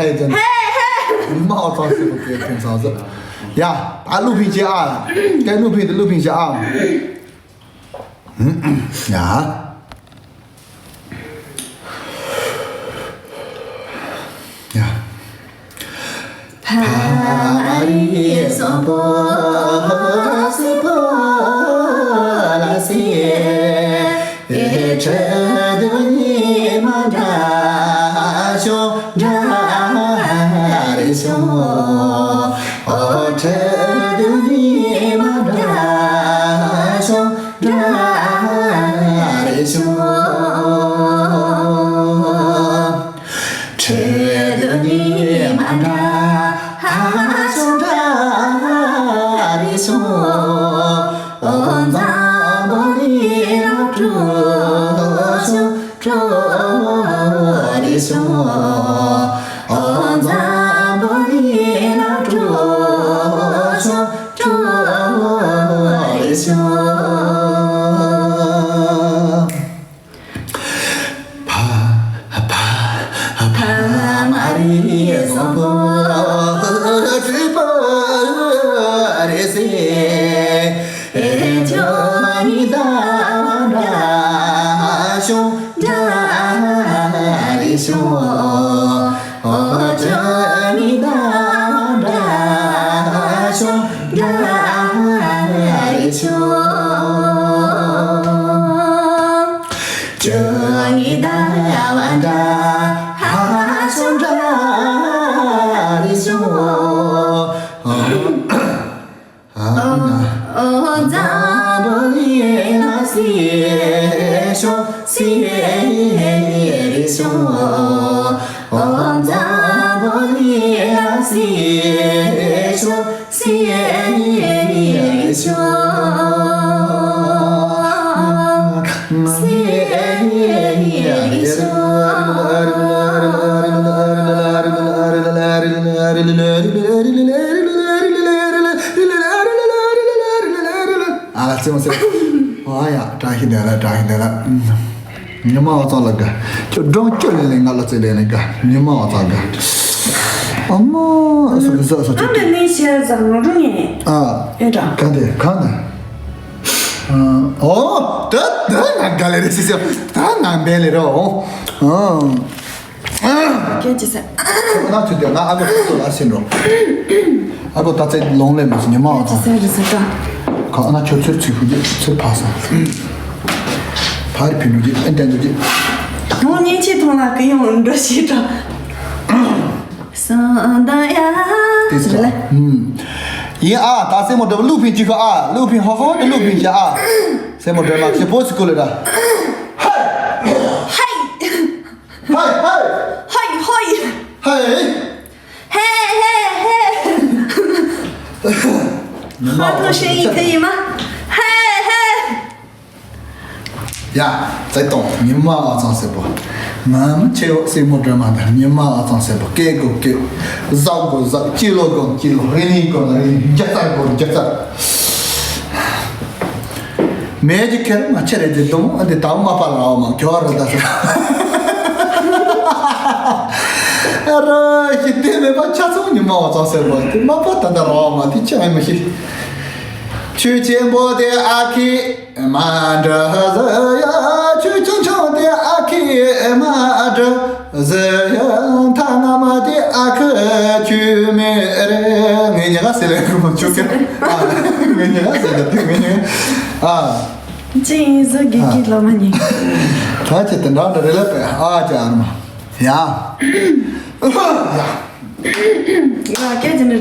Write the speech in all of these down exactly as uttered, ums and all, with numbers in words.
ཧེ་ཙམ། ཧེ་ཧེ། མ་འོ་ཚང་སི་པོ་སྐད་ཕན་ཚང་ཟེར། ཡ། ད་ཀླུ་ཕིང་བྱེད་ཨ། སྐད་ཀླུ་ཕིང་དེ་ཀླུ་ཕིང་བྱེད་ཨ། ཡ། ཡ། ཕ་མ་རི་སོང་པོ་སི་པོ་ལ་སི། ཨེ་ཁྲི་དུ་ཉི་མ་འདྲ་ཤོ་འདྲ་རེ་ཤོ། ཨོ་ཁྲི་དུ་ཉི་མ་འདྲ་ཤོ་འདྲ་རེ་ཤོ། ཁྲི་དུ་ཉི་མ་འདྲ་ཧ་ཤོ་འདྲ་རེ་ཤོ། ཨོ་འཛམ་བུ་གླིང་ལ་འགྲོ་ཤོག་འགྲོ་རེ་ཤོག་ཨོ་འཛམ་བུ་གླིང་ལ་འགྲོ་ཤོག་འགྲོ་རེ་ཤོག་ཕ་ཕ་ཕ་མ་རི་སོང་པོ་ཁྲི་པ་རེ་སི། ཨེ་ཇོ་ནི་ད་བ་འདྲ་ཤོ་འདྲ་རེ་ཤོ། ཨོ་ཇོ་ནི་ད་བ་འདྲ་ཤོ་འདྲ་རེ་ཤོ། ཇོ་ནི་ད་བ་འདྲ་ཧ་ཤོ་འདྲ་རེ་ཤོ། ཨོ་འཛམ་བུ་གླིང་ལ་སི་ཤོ་སི་རེ་ཤོ། ཨོ་འཛམ་བུ་གླིང་ལ་སི་ཤོ་སི་རེ་ཤོ། སི་རེ་ཤོ། ཨ་ལ་ཙེ་མོ་ཙེ། ཨ་ཡ་བཀྲ་ཤིས་བདེ་ལེགས། བཀྲ་ཤིས་བདེ་ལེགས། ཉི་མ་འོ་ཚང་ལ་དགའ། ཁྱོད་སྒྲུང་ཁྱོད་ལས་ལས་ང་ལ་ཙེ་ལས་ལས་དགའ། ཉི་མ་འོ་ཚང་དགའ། ཨ་མ་སོ་སོ་སོ་ཨ་ཁྱོད། མེ་ནི་ཤེར་ཟ་ང་རུ་ངེ། ཨ། ཨེ་འདྲ། ག་འདི་ག་ནི། ཨ། ཨོ། ད་ད་ང་དགའ་ལས་རེ་སི་སི། ད་ང་འབད་ལས་རོ། ཨ། སྐད་ཅི་ཟེར། ཁོ་ན་ཚུད་དེ་ང་ཨ་ཁུ་ཚོ་ལ་ཟིན་རོ། ཨ་ཁུ་ད་ཚེ་ལོང་ལེ་མ་སི་ཉི་མ་བ་ཚ། ཟེར་རེ་ཟེར་ད། ཁོ་ཨ་ན་ཁྱོད་ཚུར་ཚུར་ཧུ་ཅི་ཚུར་ཕ་ས། ཕར་ཕི་ནུ་ཅི་ཨན་ཏན་ནུ་ཅི། ཡོང་ཉིན་ཆེ་ཐོང་ལ་ཀི་ཡོང་འགྲོ་ཤི་ད། སང་ད་ཡ། དེ་ཟེར་ལ། ཡིན་ཨ། ད་སེ་མོ་འགྲོ་ལུག་ཕིན་ཅི་ཁོ་ཨ། ལུག་ཕིན་ཧོ་ཧོ་ནི་ལུག་ཕིན་ཅི་ཨ། སེ་མོ་འགྲོ་མ་ཤི་པོ་སི་ཀུ་ལི་ད། ཧའི། ཧའི་ཧའི། ཧའི་ཧའི། ཧའི། ཧེ་ཧེ་ཧེ། ཧ་ཐོ་ཤེ་ཡི་ཐེ་ཡི་མ། ཧེ་ཧེ། ཡ། ཙེ་ཏོང་ཉི་མ་བ་ཚང་སེ་པོ། ང་མི་ཆེ་བོ་སེ་མོ་འགྲོ་མ་ད་ཉི་མ་བ་ཚང་སེ་པོ་སྐད་གོ་སྐད། ཟག་གོ་ཟག་སྐྱིད་ལོ་གོ་སྐྱིད་ལོ་རི་ནི་གོ་ན་རི་ནི་རྒྱ་ཚར་གོ་རྒྱ་ཚར། མེད་ཀྱི་ཁེར་མ་ཆེ་རེ་དེ་དུང་ཨ་དེ་དང་མ་པ་ལ་འོ་མ་གྱོ་ར་ད་ཟེར། ཨ་ར་ཤི་དེ་མེད་པ་ཆ་ཚང་ཉི་མ་བ་ཚང་ཟེར་བ་དེ་མ་པ་ད་ད་ར་འོ་མ་དེ་ཆ་ཨེ་མ་ཤི། ཆོས་ཆེན་པོ་དེ་ཨ་ཁི་མ་འདྲ་ཟེར་ཡ། ཆོས་ཆུང་ཆུང་དེ་ཨ་ཁི་མ་འདྲ་ཟེར་ཡ། ཐ་ན་མ་དེ་ཨ་ཁི་ཆུ་མེ་རེ། ངས་ཉི་ག་ཟེར་ལེ་གི་མ་ཆུ་ཀེ། ཨ་ངས་ཉི་ག་ཟེར་ལེ་དེ་ངས་ཉི་ག་ཨ། ཅི་ཡིན་ཟོ་གི་གི་ལོ་མ་ཉི། ད་ཅི་དེ་འདྲ་འདྲ་རེ་ལ་པེ་ཨ་ཅི་ཨ་མ། ཡ། ཡ། ཡ་སྐད་ཅི་འདྲ།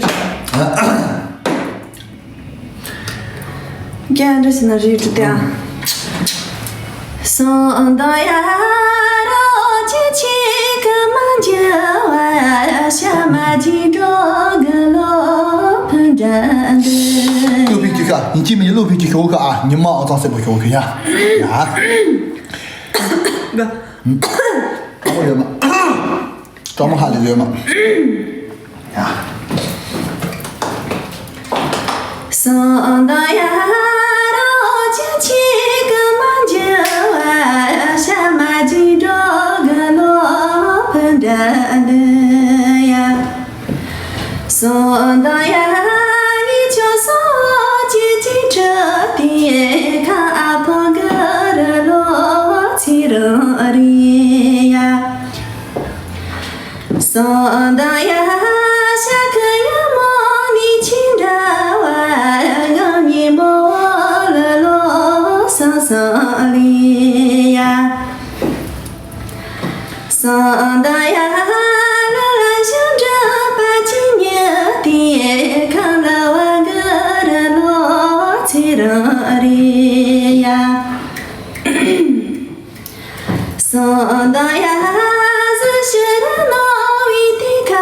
རྒྱ་འདྲ་ཞིག་ན་རེད་འགྲོ་དེ་ཨ། སོང་དང་ཡ་རོ་ཅི་ཆི་ཀ་མ་འཇུ་བ་ཤ་མ་ཅི་འགྲོ་གི་ལོ་ཕུ་འདྲ་འདི། ཀླུ་ཕིན་གྱི་ཤ་ཡིན་གཅིག་མིན་གཅིག་ཀླུ་ཕིན་གྱི་ཤོག་གི་ཨ། ཉི་མ་ཨ་ཚང་སེ་པོ་ཤོག་གི་ཡ། ཡ། ཨ་ཡོད་མ། ཀྲོ་མོ་ཧ་ལས་ཡོད་མ། ཡ། སོང་དང་ཡ་རོ་ཅི་ཆི་ཀ་མ་འཇུ་བ་ཤ་མ་ཅི་འགྲོ་གི་ལོ་ཕུ་འདྲ་འདི་ཡ། ད་ཡ་ནི་ཆོས་སོ་ཅི་ཅི་ཁྲི་དེ་ཁ་ཨ་ཕོ་ག་ར་ལོ་ཚི་རང་རི་ཡ། སོ་ད་ཡ་ཤ་ཁ་ཡ་མོ་ནི་ཆི་འདྲ་བ་ང་ཉི་མོ་ལ་ལོ་ས་ས་ལི་ཡ། སོ་ད་ཡ་ལ་ལ་ཞང་འདྲ་པ་ཅི་ཉེ་དེ་ཁ་ལ་བ་ག་ར་ལོ་ཚི་རང་རི་ཡ། སོ་ད་ཡ་ཟི་ཤི་ར་ནོ་བི་དི་ཁ་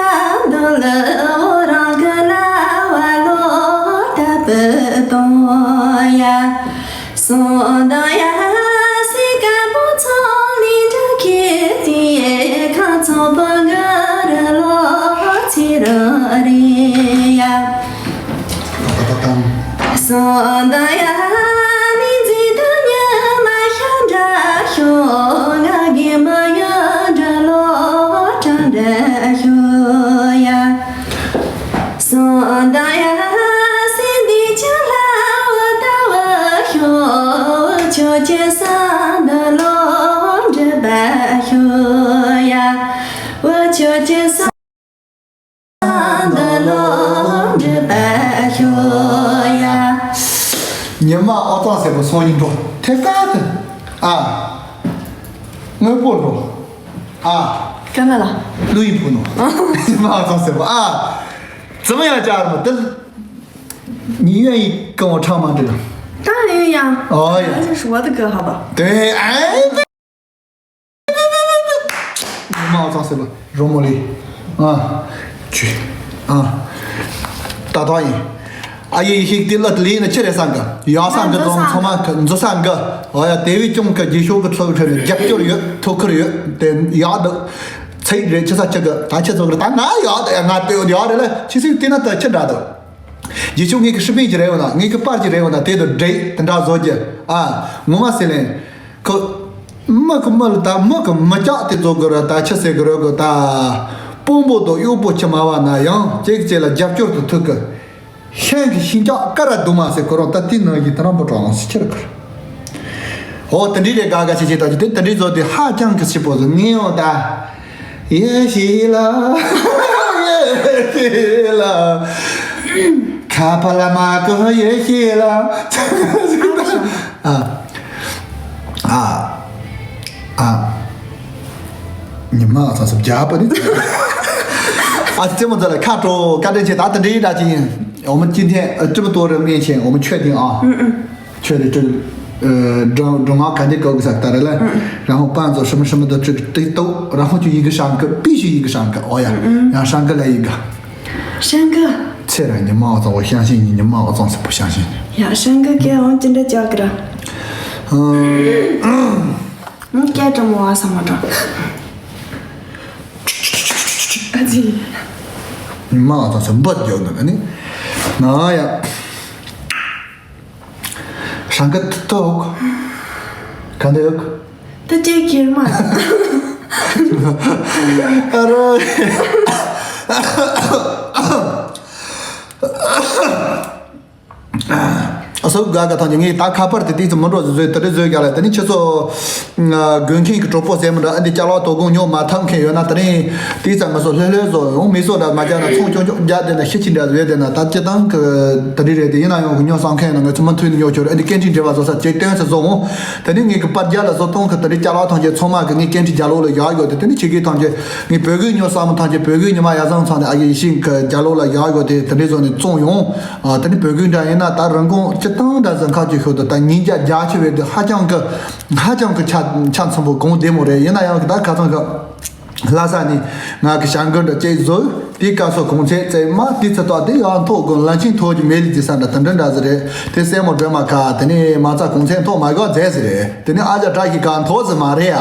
འདོ་ལ་འོ་རང་ག་ལ་བ་ལོ་ད་པི་ཏོ་ཡ། སོ་ད་ཡ་སི་ཀ་པོ་ཚོ་ནི་འདྲ་ཁེ་དི་ཁ་ཚོ་པ་ག་ར་ལོ་ཚི་ར་རི་ཡ། སོ་ད་ཡ་ནི་ཛི་ད་ཉ་མ་ཤ་འདྲ་ཤོ་ང་གི་མ་ཡ་འདྲ་ལོ་ཏྲ་འདྲ་ཤོ་ཡ། སོ་ད་ཡ་སི་འདི་ཆ་ལ་བ་ད་བ་ཤོ་བ་ཆོ་ཅེ་ས་ད་ལོ་འདྲ་བ་ཤོ་ཡ། བ་ཆོ་ཅེ་ས་ཉི་མ་ཨོ་ཙང་ཟེར་བ་སོང་ཉིན་འགྲོ་ཐེབས་ཀ་ཏི། ཨ། དངོས་པོ་འགྲོ། ཨ། ཀ་ན་ལ། ལུ་ཡི་ཕུ་ནོ། ཉི་མ་ཨོ་ཙང་ཟེར་བ་ཨ། ཙི་མ་ཡང་ཅར་མ་ཏི། ཉི་ཡོན་ཡི་ཀང་བ་ཁྲང་མ་འདི་ལ། ད་ཡོན་ཡང་། ཨོ་ཡ། ཨ་ཞིག་ཧ་ད་གི་ཧ་བ། དེ་ཨ། མ་ཚང་ཟེར་བ་རོ་མོ་ལི། ཨ། ཆུ། ཨ། ད་ཐོ་ཡིན། ཨ་ཡེ་ཡེ་ཤིག་དེ་ལ་དེ་ལི་ནི་ཆི་རེད་སང་ག་ཡ་སང་ག་ང་ཚོ་ཚང་མ་ག་འཛོ་སང་ག་ཨ་ཡ་དེ་བི་ཅུང་ག་རྗེས་ཤོག་གི་ཚོགས་ཁྲོད་ནས་རྒྱབ་སྐྱོར་ཡོད་ཐུགས་ཁུར་ཡོད་དེ་ཡག་འདུག་ཚིག་རེད་ཆི་ས་ཆི་ག་ད་ཆི་ཚོགས་རེད་ད་ང་ཡག་འདུག་ཡ་ང་དེ་ཡོད་ཡག་རེད་ལ་ཆི་སིག་དེ་ན་ད་ཆི་འདྲ་འདུག་རྗེས་ཕྱོགས་ངེད་ཀྱི་ཧྲི་པིན་གྱི་རེ་བ་ན་ངེད་ཀྱི་པར་གྱི་རེ་བ་ན་དེ་དུ་འདྲེ་དེ་འདྲ་བཟོ་རྒྱུ་ཨ་ངོ་མ་ཟེར་ལེན་ཁོ་མི་ཁོ་མི་ལ་ད་མི་ཁོ་མི་ལྕགས་དེ་བཟོ་དགོས་ར་ད་ཆི་ཟེར་དགོས་ར་གོ་ད་དཔོན་པོ་དང་གཡོག་པོ་ཁྱི་མ་བ་ན་ཡང་གཅིག་གཅིག་ལ་རྒྱབ་སྐྱོར་དུ་ཐུག་གི་ཤན་གྱི་ཤིང་ལྕགས་ཀ་ར་དུ་མ་ཟེར་ཁོ་རང་ད་དེ་ནང་གི་དེ་རང་པོ་གྲོགས་ལངས་སུ་ཁྱེར་གི་ར། ཨོ་དེ་འདྲའི་རེད་དགའ་དགའ་ཆེ་ཆེ་ད་ཅི་དེ་དེ་འདྲའི་བཟོ་དེ་ཧ་ཅང་གི་སྐྱིད་པོ་བཟོ་ངེས་ཡོང་ད། ཡེ་ཤེས་ལ། ཡེ་ཤེས་ལ། ཁ་པ་ལ་མ་གོ་ཡེ་ཤེས་ལ། ཨ། ཨ། ཨ། ཉི་མ་ཚ་སུབ་རྒྱག་པ་ནི། ཨ་ཙེ་མོ་ཛ་ལ་ཁ་དྲོ་བཀའ་དྲིན་ཆེ་ད་དེ་འདྲའི་ད་ཅི་ཡིན། འོ་མ་ཅི་ཐེན་ཨ་ཙེ་མོ་ཏོ་རེ་མེད་ཆེ་འོ་མ་ཆོས་དེ་ཨ། ཆོས་དེ་ཅི། སྒྲུང་སྒྲུང་ང་ག་འདི་གོ་གི་ས་ད་རེ་ལ། རང་ཧོ་པང་ཚོ་ཧྲི་མ་ཧྲི་མ་དུ་ཅིག་ཏིག་ཏོ་རང་ཧོ་ཅུ་ཡི་གི་ཧྲང་གི་པི་ཤི་ཡི་གི་ཧྲང་གི་ཨོ་ཡ། ཡང་ཧྲང་གི་ལ་ཡི་ག་ཧྲང་གི་ཚེ་ར་ཉི་མ་ཨོ་ཙང་བོ་ཤང་ཤིང་ཉི་ཉི་མ་ཨོ་ཙང་སི་པོ་ཤང་ཤིང་ཡ་ཧྲང་གི་ཀེ་ཨོ་ཅི་འདྲ་ཅག་གི་ར། ཨ་ཀེ་ཀྲ་མོ་ཨ་ས་མ་ཀྲ། ཨ་ཙི། ཉི་མ་ཨོ་ཙང་སི་འབོད་རྒྱག་ནི་ནི། ན་ཡ། ཧྲང་གི་ཏོག་ག་འདི་ཡོད། ད་ཅེ་ཁྱེར་མ། ཨ་རོ། ཨ་སོ་ག་ག་ཐང་ཅི་ངས་ད་ཁ་པར་དེ་ཏིག་ཙམ་མི་འགྲོ་ཟོས་ཟོས་དེ་རེ་ཟོས་རྒྱག་ལ་དེ་ནི་ཁྱེད་ཚོ། དགོན་མཁན་གྱི་གྲོགས་པོ་ཟེར་མི་འདྲ་ཨ་འདི་ཅ་ལག་དོ་དགོང་ཉོ་མ་ཐུབ་མཁན་ཡོད་ན་དེ་རིང་དེའི་ཙམ་ང་ཚོ་ལྷོད་ལྷོད་བཟོ་ཡོང་མི་བཟོ་འདྲ་མ་རྒྱག་ན་ཚོང་ཆུང་ཆུང་རྒྱག་བསྡད་ན་ཤི་ཆི་འདྲ་བཟོས་བསྡད་ན་ད་སྤྱི་བཏང་གི་དེ་འདྲ་རེད་དེ་ཡིན་ན་ཡང་གི་ཉོ་བསམ་མཁན་ཡོད་ན་ང་ཚོ་མུ་མཐུད་ནས་ཉོ་ཆོག་རེད་ཨ་འདི་སྐད་འཕྲིན་འབྲེལ་བ་བཟོ་ས་ཇེ་བརྟན་ས་བཟོ་འོང་། དེ་ནས་ངེད་ཀྱི་པར་རྒྱག་ལ་བཟོ་གཏོང་གི་དེ་འདྲའི་ཅ་ལག་ཐམས་ཅད་ཚང་མ་གི་ངས་སྐད་འཕྲིན་རྒྱག་ལོག་ལ་བཞག་ཡོད་དེ་དེ་ནས་ཁྱེད་ཀྱིས་ཐམས་ཅད་ངས་བོད་གོས་ཉོ་བསམ་མི་ཐམས་ཅད་བོད་གོས་ཉི་མ་ཡ་བཟང་ཚང་ནས་ཨ་ཡེ་ཤིང་གི་རྒྱག་ལོག་ལ་བཞག་ཡོད་དེ་དེ་འདྲའི་བཟོ་ནས་བཙོང་ཡོང་། ཨ་དེ་ནི་བོད་གོས་འདྲ་ཡིན་ན་ད་རིན་གོང་སྤྱི་བཏང་འདྲ་ཟིན་ཁ་ཅིག་ཤོད་དུ་ད་ཉིན་རྒྱ་རྒྱ་ཆེ་བས་དེ་ཧ་ཅང་གི་ཧ་ཅང་གི་ཆ་ཆ་ཚང་པོ་གོང་བདེ་མོ་རེད་ཡིན་ན་ཡང་གི་ད་ཁ་ཚང་གི་ལྷ་ས་ནས་ང་གི་ཞང་གི་འདྲ་ཅིག་བཟོས་དེའི་སྐབས་སུ་གོང་ཚད་བཙལ་མ་དེ་ཚེ་ཏོག་དེ་ཡང་ཐོག་གི་ལ་ཆིང་ཐོག་གི་མེ་ལི་དེ་ས་འདྲ་དེ་འདྲ་འདྲ་ཟི་རེད་དེ་སྲས་མོ་སྒྲོལ་མ་ཁ་དེ་ནས་མ་རྩ་གོང་ཚད་ཐོག་མ་གོ་མཛད་ཟི་རེད་དེ་ནས་ཨ་ཅག་བཀྲ་ཤིས་གང་ཐོག་ཟི་མ་རེད་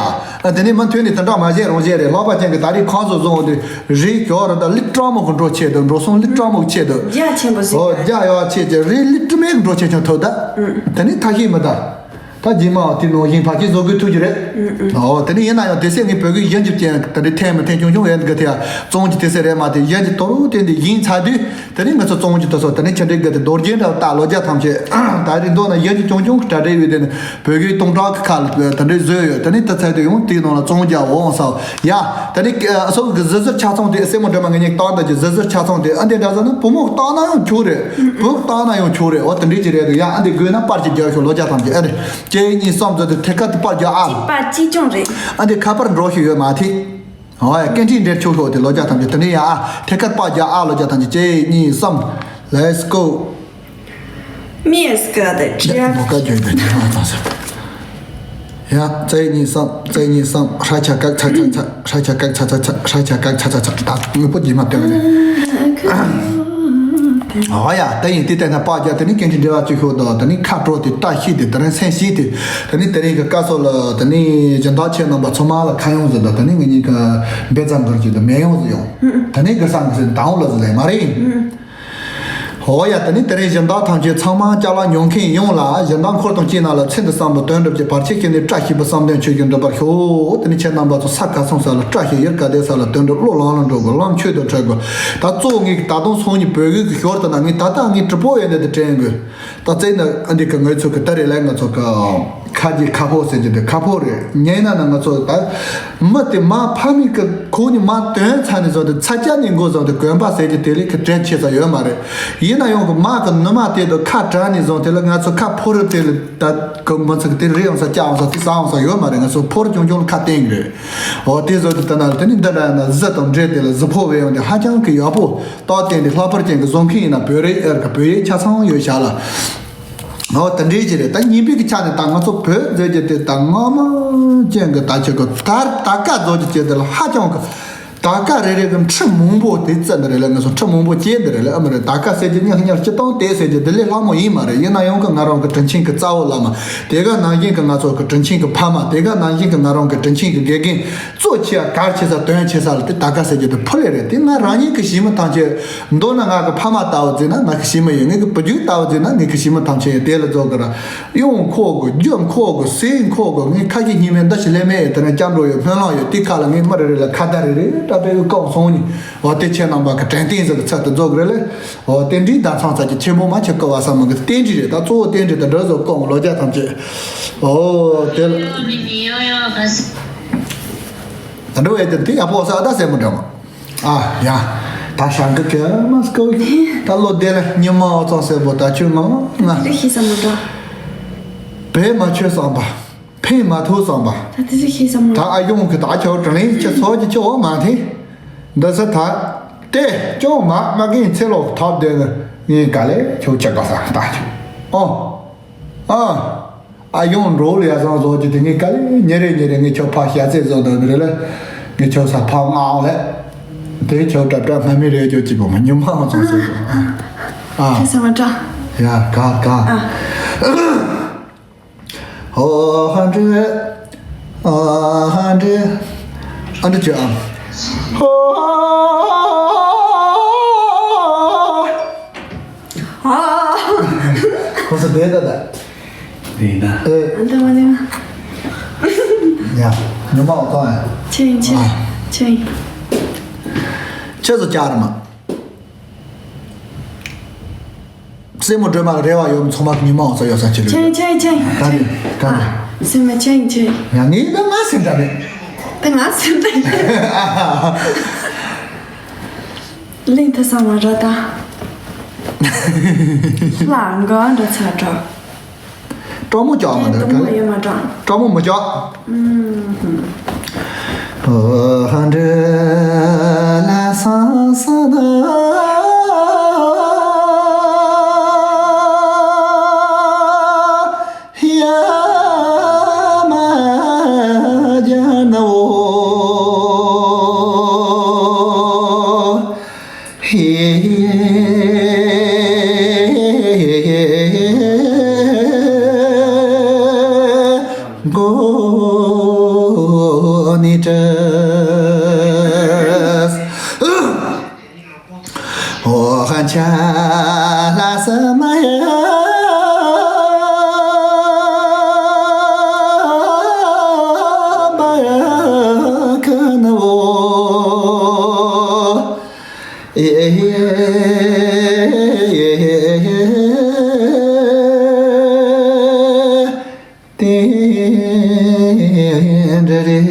ཨ་དེ་ནས་མུ་མཐུད་ནས་དེ་འདྲ་མ་བྱས་རང་བྱས་རེད་ལྷག་པ་ཅན་གི་ད་རེས་ཁོང་ཚོ་བཟུང་འོང་དུས། རི་ཀྱོག་རི་དང་ལི་ཀྲོ་མོ་གི་འགྲོ་ཆེད་དུ་འགྲོ་སོང་ལི་ཀྲོ་མོ་གི་ཆེད་དུ། རྒྱ་ཆེན་པོ་ཟིག་ཨོ་རྒྱ་ཡོད་ཆེད་ཀྱི་རི་ལི་ཀྲི་མེ་གི་འགྲོ་ཆེད་ཀྱང་ཐོབ་ད། དེ་ནི་ཐ་ཤི་མི་ད། ད་ ད་རྗེས་མ་དེ་ནང་བཞིན་ཕལ་ཆེར་བཟོ་དགོས་ཐུག་རྒྱུ་རེད། ཨོ་དེ་ནས་ཡིན་ན་ཡང་དེ་སེ་ངས་བོད་སྐད་གཞན་གྱི་རྐྱེན་དེ་འདྲའི་འཐེན་མི་འཐེན་ཆུང་ཆུང་ཡན་གི་དེ་ཡང་བཙོང་གྱི་དེ་སེ་རེད་མ་དེ་གཞན་གྱི་དོ་རུ་དེ་འདི་ཡིན་ཚར་དུས། དེ་ནས་ང་ཚོ་བཙོང་རྒྱུ་དེ་སོགས་དེ་ནས་ཆི་འདྲའི་གི་དེ་རྡོ་རྗེ་འདྲ་བ་ད་ལོ་རྒྱ་ཐམས་ཅད་ད་རེས་མདོར་ན་ཡིན་གྱི་ཆུང་ཆུང་གི་གྲ་སྒྲིག་ཡོད། དེ་ནས་བོད་སྐད་སྟོང་ཕྲག་གི་ཁ་ལ་དེ་འདྲའི་བཟོས་ཡོད། དེ་ནས་དེ་ཚད་དུ་ཡང་དེའི་ནང་ལ་བཙོང་རྒྱ་འོང་ས་ཡ། དེ་ནས་ཨ་སོགས་གི་ཟི་ཟིར་ཆ་ཚང་དེ་སེ་མོ་འདྲ་མ་ངེད་གཉིས་བཏང་ད་ཀྱི་ཟི་ཟིར་ཆ་ཚང་དེ་ཨ་འདི་འདྲ་ཟེར་ན་བུ་མོ་བཏང་ན་ཡང་ཆོག་རེད། བུ་བཏང་ན་ཡང་ཆོག་རེད། འོ་དེ་འདྲའི་ཅི་རེད་འདུག་ཡ། ཨ་འདི་དགོས་ན་པར་ཅིག་རྒྱག་ཤོག་ལོ་རྒྱ་ཐམས་ཅད་ཨ་རེད། གཅིག་གཉིས་གསུམ་ཟེར་དུས་ཐད་ཀར་དུ་པར་རྒྱག་ཨ། པར་གཅིག་ཀྱང་རེད། ཨ་འདི་ཁ་པར་འགྲོ་ཤེས་ཡོད་མ་ཐིག་ཨོ་ཡ་སྐད་འཕྲིན་འབྲེལ་ཆོག་ཤོག་དེ་ལོ་རྒྱ་ཐམས་ཅད་དེ་འདྲའི་ཡ། ཨ་ཐད་ཀར་པར་རྒྱག་ཨ་ལོ་རྒྱ་ཐམས་ཅད་གཅིག་གཉིས་གསུམ། Let's go། མི་ཨེ་སི་ཀ་དང་ཡ་ཁྲི་མོ་ཀ་ཇོ་ཡི་དང་ཁྱེད་རང་ཚང་ཟེར། ཡ་རྩེ་གཉིས་གསུམ་རྩེ་གཉིས་གསུམ་ཧྲ་ཆ་ཀག་ཚ་ཚ་ཚ་ཧྲ་ཆ་ཀག་ཚ་ཚ་ཚ་ཧྲ་ཆ་ཀག་ཚ་ཚ་ཚ། ད་དངོས་པོ་རྗེས་མ་སྟོན་རེད། ཨོ་ཡ་དེ་ཡིན་དེ་ལྟར་ན་པར་རྒྱག་དེ་ནི་སྐད་འཕྲིན་འབྲེལ་བ་གཅིག་ཤོག་དང་དེ་ནི་ཁ་དྲོ་དེ་བཀྲ་ཤིས་དེ་དེ་རིང་སེམས་ཤིག་དེ་དེ་ནི་དེ་རིང་གི་སྐལ་སོགས་ལ་དེ་ནི་སྦྱིན་བདག་ཁྱེད་རྣམ་པ་ཚང་མ་ལ་ཁ་ཡོང་ཟེར་དང་དེ་ནི་ངེད་གཉིས་ཀ་འབེ་ཙམ་འགོར་གྱི་དང་མེ་ཡོང་ཟེར་ཡོང་། དེ་ནི་གི་སང་གི་སེམས་དང་ལ་ཟེར་ལས་མ་རེད། ཨོ་ཡ་དེ་ནི་དེ་རིང་སྦྱིན་བདག་ཐམས་ཅད་ཚང་མ་ཅ་ལག་ཉོ་མཁན་ཡོངས་ལ་སྦྱིན་བདག་འཁོར་དང་བཅས་རྣམས་ལ་ཚེ་འདི་བསམ་པའི་དོན་འགྲུབ་ཀྱི་བར་ཆད་ཞི་ནས་བཀྲ་ཤིས་པའི་བསམ་དོན་ཆོས་ཀྱི་འགྲུབ་པར་ཤོག་དེ་ནི་ཁྱེད་རྣམ་པ་ཚོ་ས་ག་ཚང་ས་ལ་བཀྲ་ཤིས། ཡུལ་ག་དེ་ས་ལ་དོན་འགྲུབ། བློ་ལམ་ལ་འགྲོ་དགོས། ལམ་ཆོས་དང་འཕྲད་དགོས། ད་གཙོ་བོ་ངས་ད་དུང་སང་ཉིན་བོད་ཡིག་གི་ཞོར་དུ་ན་ངས་ད་ལྟ་ངས་དྲི་པོ་ཡོད་འདི་དེ་དྲན་དགོས། ད་བཙལ་ན་ཨ་འདི་གི་ངོས་ཚོ་གི་ད་རེ་ལས་ང་ཚོ་གི་ཁ་རྗེ་ཁ་ཕོ་ཟེར་གྱི་འདི་ཁ་ཕོ་རེད། ཉན་ན་ན་ང་ཚོ་ད་མི་དེ་མ་ཕ་མེས་གི་ཁོ་ནི་མ་དོན་ཚ་ནས་བཟུང་སྟེ་ཚ་སྐྱ་ནས་འགོ་བཟུང་སྟེ་གོན་པ་ཟེར་གྱི་དེ་ལས་གི་དྲན་ཆེ་ས་ཡོད་མ་རེད། ཡིན་ན་ཡང་གི་མ་གི་ནུ་མ་དེ་དུ་ཁ་བྲལ་ནས་བཟུང་དེ་ལ་ང་ཚོ་ཁ་ཕོ་རུ་དེ་ལ་ད་གི་མི་ཚིག་དེ་རི་ཡོང་ས་སྐྱ་ཡོང་ས་དེ་ས་ཡོང་ས་ཡོད་མ་རེད། ང་ཚོ་ཕོ་རུ་ཆུང་ཆུང་ལ་ཁ་བསྟན་གི་རེད། འོ་དེ་བཟོ་དུས་ད་ན་དེ་ནི་འདི་འདྲ་ཡིན་ན་གཟི་དང་འདྲེས་དེ་ལ་གཟི་ཕོ་བས་ཡོང་དེ་ཧ་ཅང་གི་ཡག་པོ་རྟགས་བསྟན་ཏེ་ལྷག་པར་ཅན་གྱི་བཟོ་མཁན་ཡིན་ན་བོད་རིགས་ཨེར་ག་བོད་ཡིག་ཆ་ཚང་ཡོད་བཞག་ལ། འོ་དེ་འདྲའི་ཅི་རེད། ད་གཉིས་པའི་གི་ཆ་ནས་ད་ང་ཚོ་བོད་མཛོད་ཀྱི་དེ་ད་སྔ་མ་ཅན་གྱི་ད་ཆ་གི་ད་ད་ཀ་བཟོ་རྒྱུ་བྱས་དེ་ལ་ཧ་ཅང་གི་ད་ཀ་རེ་རེ་གི་ཁྲི་མང་པོ་དེ་བཙལ་འདི་རེད་ལ། ང་ཚོ་ཁྲི་མང་པོ་སྐྱེས་འདི་རེད་ལ། ཨ་མ་རེད། ད་ཀ་ཟེར་རྒྱུ་ཉག་ཉག་སྤྱི་བཏང་དེ་ཟེར་རྒྱུ་དེ་ལས་ལྷག་མོ་ཡིན་མ་རེད། ཡིན་ན་ཡང་གི་ང་རང་གི་དྲིན་ཆེན་གི་རྩ་བོ་བླ་མ་དེ་ག་ནང་བཞིན་གི་ང་ཚོ་གི་དྲིན་ཆེན་གི་ཕ་མ་དེ་ག་ནང་བཞིན་གི་ང་རང་གི་དྲིན་ཆེན་གི་དགེ་རྒན། གཙོ་ཆེ་བ་གལ་ཆེ་ས་དོན་ཆེ་ས་ལ་དེ་ད་ཀ་ཟེར་རྒྱུ་དེ་ཕུ་ལས་རེད། དེ་ང་རང་ཉིད་ཀྱི་ཞི་མི་ཐམས་ཅད་མདོར་ན་ང་གི་ཕ་མ་ལྟ་བུ་བརྩིས་ན་ང་གི་ཞི་མི་ཡིན། ངེད་ཀྱི་བུ་རྒྱུད་ལྟ་བུ་བརྩིས་ན་ངེད་ཀྱི་ཞི་མི་ཐམས་ཅད་ཡིན། དེ་ལ་རྫོགས་ཀྱི་ར་གཡོན་འཁོར་དགོས། རྒྱབ་འཁོར་དགོས། ཟས་འཁོར་དགོས། ངས་ཁ་ཞེ་གཉིས་མེད་འདི་ཞིག་ལས་མེད་ཡོད། དེ་ནས་སྐྱབས་འགྲོ་ཡོད། སྨོན་ལམ་ཡོད། དེ་ཁ་ལ་ངས་མི་རེ་རེ་ལ་ཁ་བརྡ་རེ་རེ་སྐྲ་པའི་བཀའ་སོང་ནས་འོ་དེ་ཁྱེད་རྣམ་པ་གི་དྲན་རྟེན་ཟེར་གི་ཚད་དུ་རྫོགས་ཀྱི་རེད་ལས། འོ་དེ་འདྲའི་ཟླ་ཚང་ཚ་གི་ཆེན་པོ་མ་ཆེ་བསྐལ་བ་བསམ་མི་གི་རྟེན་འབྲེལ་རེད། ད་གཙོ་བོ་རྟེན་འབྲེལ་དེ་འདྲ་བཟོ་བསྐོང་ལོ་རྒྱ་ཐམས་ཅད་འོ་དེ་ལ། ད་འགྲོ་བའི་དེ་དེ་ཡག་པོ་ས་ད་ཟེར་མོ་འདྲ་མ། ཨ་ཡ། ད་ཞང་གི་གེ་མ་སྐོ་ད་ལོ་དེ་ལ་ཉི་མ་འོ་ཙང་ཟེར་པོ་ད་ཆོས་ང་ང་། དེ་ཤི་ས་མོ་འདྲ། བས་མ་ཆོས་བསམ་པ། ཕན་མ་ཐོགས་བསམ་པ། ད་དེ་ཤི་ས་མོ་ད་འདྲ། ཨ་ཡོང་གི་ད་ཆོ་དྲིན་ལན་ཆེ་ཚོ་གི་ཆོ་མ་ཐེ། འདི་ས་ད། དེ་ཅོ་མ་མ་གིན་ཚེ་ལོག་ཐབས་དེ་ནི་ངས་ག་ལེ་ཆོ་ཆེ་ག་ས་ད་ཆོ། ཨོ། ཨ། ཨ་ཡོང་འགྲོ་ལ་ཡ་བཟང་བཟོ་གི་དེ་ངས་ག་ལེ་ཉེ་རེ་ཉེ་རེ་ངས་ཁྱོད་ཕ་ཤ་ཚེ་བཟོ་འདོད་རེད་ལ། ངས་ཁྱོད་ས་ཕ་ང་ཨང་ལེ། དེ་ཁྱོད་འདྲ་འདྲ་མ་མི་རེད་ཁྱོད་ཅི་པོ་མ་ཉི་མ་མ་ཚང་ཟེར། ཨ། ཁྱེད་ས་མ་འདྲ། ཡ་ག་ག། ཨ། ཧོ་ཧ་འདྲེ། ཨ་ཧ་འདྲེ། ཨ་འདྲེ་ཅི་ཨ། ཧོ། ཨ། ཁོ་ས་དེ་ད་ད། དེ་ད། ཨེ། ཨ་ད་མ་ནི་མ། ཡ། ཉི་མ་འོ་ཐོང་ཡ། ཆེན་ཆེན། ཨ། ཆེན། ཆེ་ཚོ་ཅར་མ། སེ་མོ་སྒྲོལ་མ་ལ་རེ་བ་ཡོད་མི་ཚང་མ་ཉི་མ་འོ་ཚོ་ཡོད་ས་ཆེ་ལུགས། ཆེན་ཆེན་ཆེན། ད་ནི་ད་ནི། ཨ། སེམས་མ་ཆེན་ཆེན། ཡ་ངས་ད་ང་སེམས་ད་ནི། ད་ང་སེམས་ད་ནི། ལིང་ཐ་ས་མ་ར་ད། ལ་འགའ་འདྲ་ཚ་དྲག་སྤྲང་མོ་ཅག་མ་འདྲ་སྤྲང་མོ་ཡོད་མ་འདྲ། སྤྲང་མོ་མི་ཅག་ཨེ་ཨེ་ཨེ་ཨེ་ཨེ་ཨེ་ཨེ། དེ་འདྲ་རེད།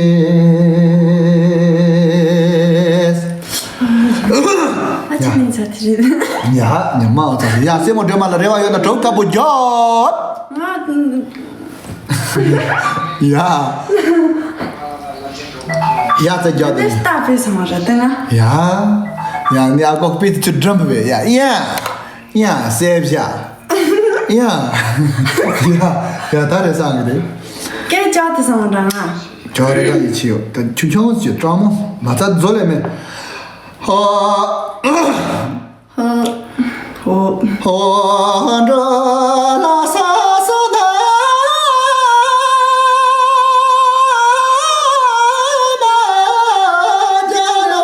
ཨ་ཅག་ནི་ཚ་དེ་རེད། ཡ། ཉི་མ་ཨོ་ཚ། ཡ། སྲས་མོ་སྒྲོལ་མ་ལ་རེ་བ་ཡོད་ན་གྲོགས་དཀར་པོ་རྒྱོབ། ང་། ཡ། ཡ་ཚ་རྒྱོབ་དེ། ལྟ་བས་སོང་ར་དེ་ན། ཡ། ཡ། ངས་ཨ་ཀོག་པི་ཏི་ཆུ་འགྲམ་བས། ཡ། ཡ། ཡ། སེ་བཞག་ཡ། ཡ། ཡ། ད་རེད་སང་གི་རེད། སྐད་ཆ་དེ་སང་འདྲ་ང་། ཁྱོད་རེ་ག་ཡི་ཆི་ཡོད། ད་ཆུང་ཆུང་ཅིག་སྤྲང་མོ་མ་ཚ་བཟོ་ལས་མེད། ཧོ། ཧོ། ཧོ། ཧོ་འགྲོ་ལ་ས་སོ་ད་མ་རྒྱ་ལོ།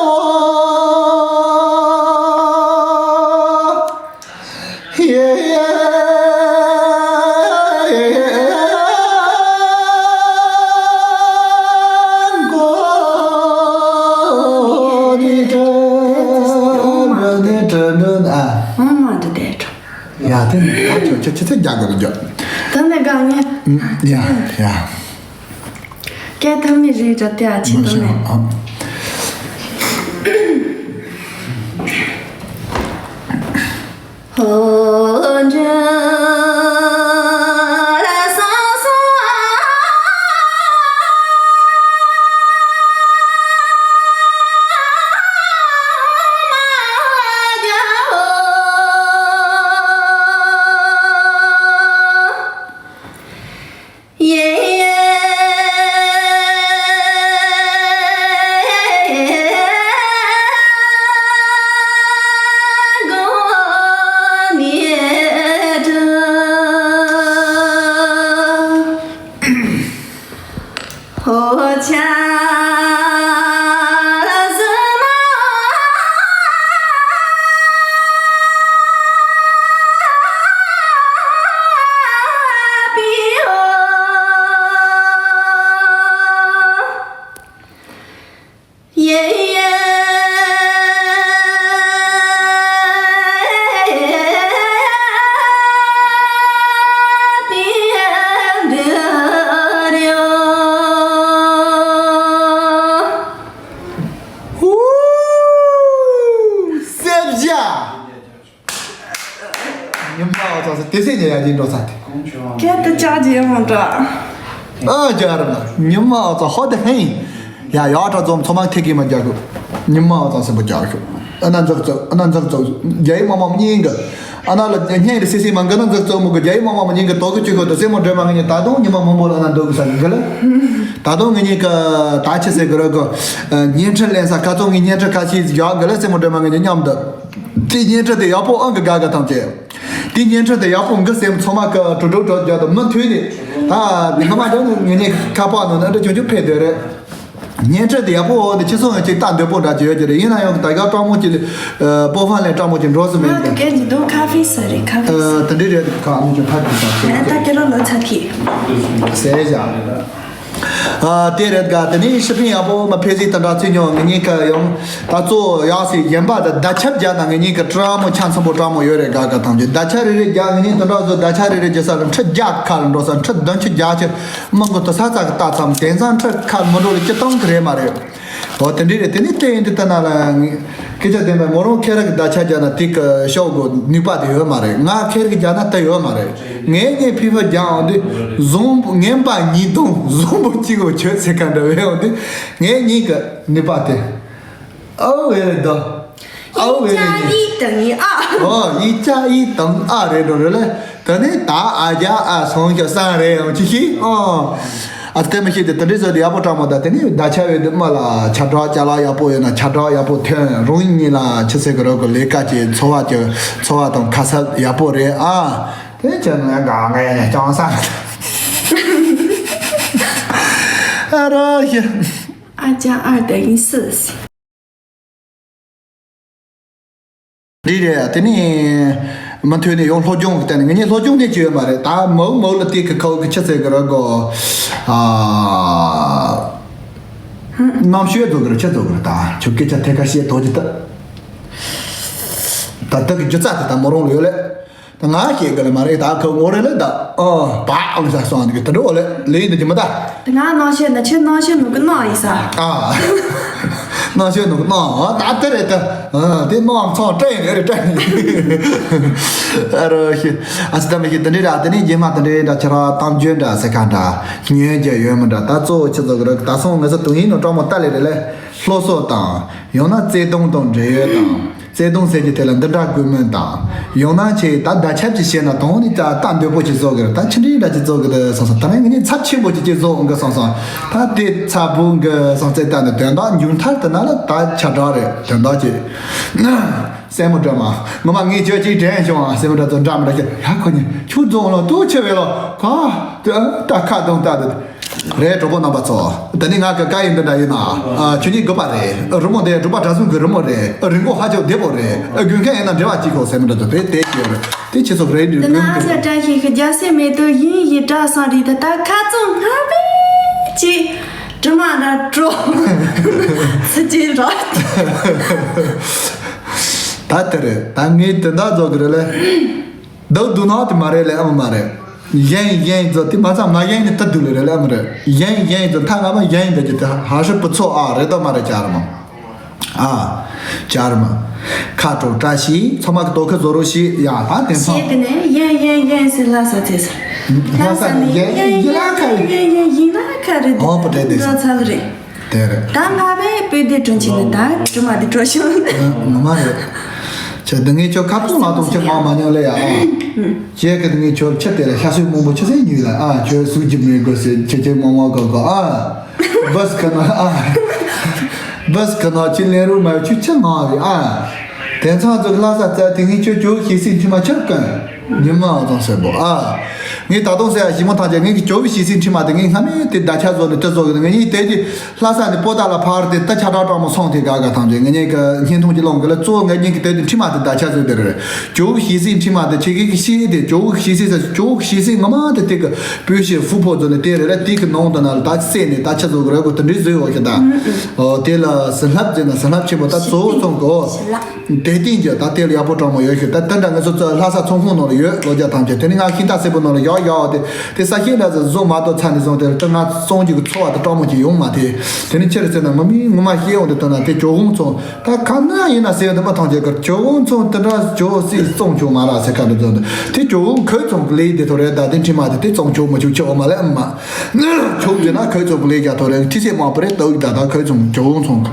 ཡ། དེ་ནི་ད་ཁྱོད་ཁྱོད་ཁྱོད་ཚོད་རྒྱག་དགོས་རྒྱུ། ད་ནི་དགའ་ངེས། ཡ་ཡ། སྐད་ཐབས་མི་རིགས་ར་དེ་ཨ་ཆི་དོ་ནས། ཉི་མ་ཨོ་ཙང་སེ་དེ་སེ་ཉེ་ཡ་ཅིག་འགྲོ་ས་དེ། སྐད་དུ་ཅག་ཅིག་ཡོང་འདྲ། ཨ་ཅག་ར་ན་ཉི་མ་ཨོ་ཙང་ཧོ་དེ་ཧེ། ཡ་ཡ་ཁྲ་ཙོམ་ཚོ་མང་ཐེ་གི་མ་རྒྱག་གོ། ཉི་མ་ཨོ་ཙང་སེ་པོ་རྒྱག་ཤོག་ཨ་ན་འཛག་ཙོ་ཨ་ན་འཛག་ཙོ་རྒྱ་ཡི་མ་མ་མ་གཉིས་གི། ཨ་ན་ལ་སྙན་རེ་སེ་སེ་མ་འགི་ན་འཛག་ཙོ་མོ་གི་རྒྱ་ཡི་མ་མ་མ་གཉིས་གི་དོ་གི་ཅུ་གི་དོ་སེ་མོ་འདྲེ་མ་ངི་ཉི་ད་དུང་ཉི་མ་མང་པོ་ལ་ན་འདུག་གི་ས་གི་གི་ལ། ད་དུང་ངི་ཉི་གི་ད་ཆི་སེ་གི་ར་གི། བརྙན་འཕྲིན་ལེན་ས་ཁ་ཚོ་ངི་བརྙན་འཕྲིན་ཁ་ཤས་ཡག་གི་ལ་སེ་མོ་འདྲེ་མ་ངི་ཉི་མཉམ་དུ། དེ་བརྙན་འཕྲིན་དེ་ཡག་པོ་ཨང་གི་དགའ་གི་ཐམས་ཅད། དེ་བརྙན་འཕྲིན་དེ་ཡག་པོ་འགི་སེམས་ཚང་མ་གི་དྲུག་དྲུག་དྲུག་རྒྱག་ཏུ་མུ་མཐུད་ནས། ད་ནི་ཧ་མ་འདྲ་ནི་ངེད་གཉིས་ཁ་པར་ནང་ན་འདྲ་ཆུང་ཆུང་ཕེབས་སྡོད་རེད། བརྙན་འཕྲིན་དེ་ཡག་པོ་འོ་དེ་ཁྱི་སོང་ཡང་ཅིག་ལྟ་འདོད་པོ་འདྲ་ཅིག་ཡོད་ཀྱི་རེད། ཡིན་ན་ཡང་ད་ག་སྤྲང་མོ་ཅིག་སྤོ་ཧྥང་ལས་སྤྲང་མོ་ཅིག་འགྲོ་སུ་མེད་ཀྱི། ང་གི་འདུག་ཁ་ཧྥེ་ཟ་རེད་ཁ་ཧྥེ་ཟ། དེ་འདྲའི་རེད་ཁ་ཨ་མི་ཅུ་ཕ་གི་ས་ད་ཀེ་རོ་ལོ་ཚ་གི། ཟེར་བཞག་ཨ་དེ་རེད་ག་དེ་ནས་ཧྥི་ལི་པིན་ཡག་པོ་མ་ཕེབས་ཟིག་དེ་འདྲ་ཚིག་ཉོ་ངེད་གཉིས་ཀ་ཡང་ད་གཙོ་ཡག་སི་གཞན་པ་དང་བརྡ་ཁྱབ་རྒྱག་ན་ངེད་གཉིས་ཀ་སྤྲང་མོ་ཆ་ཚང་པོ་སྤྲང་མོ་ཡོད་རེད་ག་ག་ཐང་ཅིག་བརྡ་ཁྱབ་རེ་རེ་རྒྱག་ངེད་གཉིས་དེ་འདྲ་བཟོ་བརྡ་ཁྱབ་རེ་རེ་རྒྱག་ས་ལ་ཁྲི་བརྒྱ་ཁ་ལ་འགྲོ་ས་ཁྲི་བདུན་ཅུ་བརྒྱད་ཅུ་མང་གོ་དུ་ས་ཚ་གི་ལྟ་ཙམ་དེང་སང་ཁྲི་ཁ་ལ་མི་འགྲོ་ལ་སྤྱི་བཏང་གི་རེད་མ་རེད། འོ་དེ་འདྲ་རེད། དེ་ནས་ལྟས་ཡིན་དུས་ལྟ་ན་ལ་སྐད་ཆ་དེ་འདྲ་མོ་རང་ཁེ་རག་གི་བརྡ་ཁྱབ་རྒྱག་ན་དེ་གི་ཤོག་གོ་ནུས་པ་དེ་ཡོད་མ་རེད། ང་ཁེ་རག་གི་རྒྱག་ན་དེ་ཡོད་མ་རེད། ངས་ངས་ཕི་ཕ་རྒྱག་འོང་དུས་བཟང་པོ་ངན་པ་གཉིས་དང་བཟང་པོ་གཅིག་གོ་ཆོད་ཚེ་ག་འདྲ་བས་འོང་དུས་ངས་གཉིས་ཀྱི་ནུས་པ་དེ་ཨའོ་ཝེ་རེད་དོ། ཨའོ་ཝེ་རེད། ཡི་ཅ་ཡི་དང་ཡི་ཨ། ཨོ་ཡི་ཅ་ཡི་དང་ཨ་རེད་འགྲོ་རེད་ལེ། དེ་ནས་ད་ཨ་རྒྱ་ཨ་སོང་ཤ་སང་རེད་ཡང་ཅི་ཤི་ཨོ། ཨ་དེ་མི་ཤེས་དེ་དེ་འདྲའི་བཟོ་དེ་ཡག་པོ་སྤྲང་མོ་ད་དེ་ནས་བརྡ་ཁྱབ་ཡོད་དུས་མ་ལ་ཁྱབ་བསྒྲགས་ཅ་ལག་ཡག་པོ་ཡོད་ན་ཁྱབ་བསྒྲགས་ཡག་པོ་ཐོན་རང་ཉིད་ལ་ཆི་ཟེར་གི་རོགས་གི་ལས་ཀ་གྱི་འཚོ་བ་གྱི་འཚོ་བ་དང་ཁ་གསབ་ཡག་པོ་རེད་ཨ། དེ་ཁྱེད་ནས་ག་ང་ཡང་ཅང་ས་ཨ་རོ་ཞེ། ཨ་ཅག་ཨར་དེ་ཡིན་སི། འདི་རེད། དེ་ནས་མུ་མཐུད་ནས་ཡང་སློབ་སྦྱོང་གི་སྟེང་ནས་ངེད་གཉིས་སློབ་སྦྱོང་ནས་བྱས་ཡོད་མ་རེད། ད་མའུ་མའུ་ལ་དེ་གི་ཁའུ་གི་ཆི་ཟེར་གི་ར་གོ། ཨ། རྣམ་ཤེས་རྫོགས་གི་ར་ཆི་རྫོགས་གི་ར་ད་ཁྱོད་སྐད་ཆ་ཐད་ཀ་བཤད་དོ་ཅི་ད། ད་ལྟ་གི་སྒྱུ་རྩལ་དེ་ད་མོ་རང་ལ་ཡོད་ལེ། ད་ང་ཤེས་གི་ལེ་མ་རེད། ད་ཁོ་ངོ་རེ་ལེ། ད་ཨ་བ་ཨང་ས་སོང་འདི་གི་ད་འགྲོ་ལེ་ལེ་འདི་ཀྱི་མ་ད། ད་ང་ནང་བཤད་ན་ཁྱོད་ནང་བཤད་ནོ་གི་ནང་ཡིན་ས། ཨ་ནང་བཤད་ནོ་གི་ནང་ཨ་ད་དེ་རེད་ད། ཨ་དེ་ནང་ཚང་སྤྲད་ཡིན་རེད་སྤྲད་ཡིན། ཨ་རོ་ཤི། ཨ་སི་ད་མི་ཤི་ད་འདྲི་ར། དེ་ནས་རྗེས་མ་ད་འདྲི་འདྲ་ཁྱེད་རང་གཏམ་རྒྱུད་འདྲ་ཟེར་ཁ་འདྲ་ཉན་རྒྱུ་ཡོད་མི་འདྲ། ད་གཙོ་བོ་ཁྱེད་ཚོ་གི་རེད། ད་སོང་ང་ཚོ་དུང་ཡིན་ནོ་སྤྲང་མོ་ལྟ་ལེ་རེད་ལེ། སློབ་གསོ་དང་། ཡང་ན་བརྩེ་དུང་དང་འབྲེལ་ཡོད་དང་། བརྩེ་དུང་ཟེར་གྱི་དེ་ལ་འདི་འདྲ་དགོས་མིན་དང་། ཡང་ན་ཆེ་ད་བརྡ་ཁྱབ་ཀྱི་བཤད་ན་དང་ནི་ད་ལྟ་འདོད་པོ་ཅིག་བཟོ་གི་རེད། ད་ཆི་འདྲའི་འདྲ་ཅིག་བཟོ་གི་རེད་སོང་སོང་། ད་ནི་ངས་ནི་ཚབས་ཆེན་པོ་ཅིག་ཅིག་བཟོ་འོང་གི་སོང་སོང་། ད་དེ་ཚ་བུ་གི་སོང་ཚེ་ད་ནི་དོན་དག་མཇུག་མཐར་དུ་ན་ལ་ད་ཆ་འདྲ་རེད། དོན་དག་ཅིག་སྲས་མོ་སྒྲོལ་མ་ངོ་མ་ངས་ཁྱོད་ཅིག་དྲན་བྱུང་ཨ། སྲས་མོ་སྒྲོལ་མ་འདྲ་མི་འདྲ་ཁྱོད་ཡ་ཁོ་ནི་ཁྱོད་རྫོང་ལ་ཏུ་ཆེ་བས་ལོ་ག་ད་ཁ་གདོང་ལྟ་དུ། རེད། གྲོགས་པོ་རྣམ་པ་ཚོ། ད་ནི་ང་གི་བཀའ་ཡིན་འདི་འདྲ་ཡིན་ན། ཨ་ཁྱོད་གཉིས་དགོས་པ་རེད། རི་མོ་འདི་འབྲུག་པ་གྲྭ་ཚང་གི་རི་མོ་རེད། རི་མགོ་ཧ་ཅང་བདེ་པོ་རེད། དགོས་མཁན་ཡིན་ན་འབྲེལ་བ་གཅིག་ཁོ་སེམས་འདྲ་དུ་བེད་དེ་སྐྱོ་རེད། དེ་ཁྱེད་ཚོ་རེད་འདུག་དེ་ན་ཨ་ཅག་བཀྲ་ཤིས་ཤི་རྒྱལ་སྲས་མེ་ཏོག་ཡིན་ཡིན་བཀྲ་སང་རི་ད་ད་ཁ་ཚོ་སྔ་བས་ཅི་དྲི་མ་ན་སྤྲོ་ཚི་ཅི་ར། ད་དེ་རེད། ད་ངས་དེ་འདྲ་བཟོ་གི་རེད་ལེ། བདག་སྡུག་ནག་དེ་མ་རེད་ལེ། ཨ་མ་མ་རེད། གཞན་གཞན་ཚོ་དེ་མ་ཚང་མ་གཞན་ནི་ད་སྡུག་ལེ་རེད་ལེ། ཨ་མ་རེད། གཞན་གཞན་ཚོ་མཐའ་མ་གཞན་འདི་ཀྱི་དེ་ཧ་ཧྲི་པུ་ཚོ་ཨ་རེད་ད་མ་རེད་ཅར་མ། ཨ་ཅར་མ། ཁ་དྲོ་བཀྲ་ཤིས་ཚང་མ་གི་དོ་ཁུ་བཟོ་རོགས་ཤིག་ཡ་ད་དེང་སང་། ཞེས་དེ་ནས་གཞན་གཞན་གཞན་ཟེར་ལྷ་ས་ཚེ་ས། ལྷ་ས་ནས་གཞན་ཡིན་ལ་ཁ་རེད། གཞན་གཞན་ཡིན་ལ་ཁ་རེད། ཨོ་པོ་དེ་དེ་འགྲོ་ཚར་རེད། དེ་རེད། ད་ང་བས་སྤོས་དེ་དྲུང་ཆེ་ནི་ད་དྲི་མ་དེ་དྲོ་ཤོང་། ངོ་མ་རེད། ཁྱེད་འདི་ངས་ཁྱོད་ཁ་ཐུག་ལ་ཐུག་ཁྱེད་མང་མ་མྱོང་ལེ་ཡ། ཁྱེད་ཀྱི་འདི་ངས་ཁྱོད་ཁྱེད་དེ་ལ་ཤ་སུའི་མང་པོ་ཁྱེད་སེ་ཉུལ་ལ་ཨ། ཁྱོད་སུ་ཇི་མི་དགོས་སེ་ཁྱེད་ཁྱེད་མང་མང་གོ་གོ་ཨ། བས་ཁ་ན་ཨ། བས་ཁ་ན་ཁྱེད་ལེན་རུ་མ་ཁྱོད་ཁྱེད་ངང་རེད་ཨ། དེང་སང་ཚོ་ལྷ་ས་རྩ་དེ་ངས་ཁྱོད་ཁྱོད་ཤེས་སེ་ཁྱེད་མ་ཁྱེད་གོན། ཉི་མ་ཨ་ཙང་ཟེར་བོ་ཨ། ངས་ད་དུང་ཟེར་ཡ་ཞི་མོ་ཐང་ཆེ་ངས་ཀྱི་ཇོ་བོ་ཞི་སིན་ཁྲི་མ་དེ་ངས་སྔ་མོ་དེ་ད་ཆ་བཟོ་ནས་དེ་བཟོ་གི་ངས་གཉིས་དེ་གི་ལྷ་ས་ནས་པོ་ཏ་ལ་ཕར་དེ་ད་ཆ་གྲགས་གྲགས་མོ་སོང་དེ་ག་ག་ཐང་ཆེ་ངས་གཉིས་ཀྱི་བརྙན་ཐུང་གི་ལོང་གི་ལ་གཙོ་བོ་ངས་གཉིས་ཀྱི་དེ་དེ་ཁྲི་མ་དེ་ད་ཆ་བཟོ་དེ་རེད། ཇོ་བོ་ཞི་སིན་ཁྲི་མ་དེ་ཁྱེད་ཀྱི་ཤི་དེ་ཇོ་བོ་ཞི་སིན་ཟེར་ཇོ་བོ་ཞི་སིན་ངོ་མ་དེ་དེ་གི་པོད་ཤི་ཧྥུ་ཕོ་བཟོ་ནས་དེ་རེད་ལ་དེ་གི་ནང་དུ་ན་ལ་ད་བསྲེས་ནས་ད་ཆ་བཟོ་གི་རེད་གོ་དེ་འདྲའི་བཟོས་འོ་ཤི་ད། ཨོ་དེ་ལ་ཟི་ལྷབ་ཟེར་ན་ཟི་ལྷབ་ཆེན་པོ་ད་གཙོ་བོ་ཚོང་གི་ཨོ། དེ་སྟེང་གི་ད་དེ་ལ་ཡག་པོ་སྤྲང་མོ་ཡོད་ཤོད་ད་ལྟ་འདྲ་ང་ཚོ་ཚོ་ལྷ་ས་ཚོང་ཁང་ནང་ལ་ཡོད་ལོ་རྒྱ་ཐམས་ཅད་དེ་ནི་ང་ཤིང་རྟ་སེར་པོ་ནང་ལ་ཡག་ཡག་དེ་དེ་ས་ཤིང་འདྲ་ཚོ་བཟོ་མ་གཏོགས་ཚ་ནི་བཟུང་དེ་ལ་ད་ང་སོང་རྒྱུ་གི་ཚོ་བ་དེ་སྤྲང་མོ་ཅིག་ཡོང་མ་དེ་དེ་ནི་ཁྱེད་རེ་ཚེ་ན་ང་མི་ངོ་མ་ཤེས་འོང་དེ་ལྟ་ན་དེ་ཇོ་ཧོང་ཚོང་ད་ག་ན་ཡིན་ན་ཟེར་དེ་མ་ཐམས་ཅད་གར་ཇོ་ཧོང་ཚོང་དེ་འདྲ་ཇོ་སི་བཙོང་ཆོག་མ་ར་ཟེར་ཁ་འདྲ་ཚོ་དེ་ཇོ་ཧོང་ཁོས་ཚོང་གི་ལས་དེ་ཐོ་རེ་ད་དེ་ཁྲི་མ་དེ་དེ་བཙོང་ཆོག་མ་ཆོག་ཆོག་མ་ལས་མ་ཆོག་ཟེར་ན་ཁོས་ཚོང་གི་ལས་རྒྱ་ཐོ་རེ་ཁྲི་ཚེ་མ་པ་རེ་ཏོག་ད་ད་ཁོས་ཚོང་ཇོ་ཧོང་ཚོང་གི་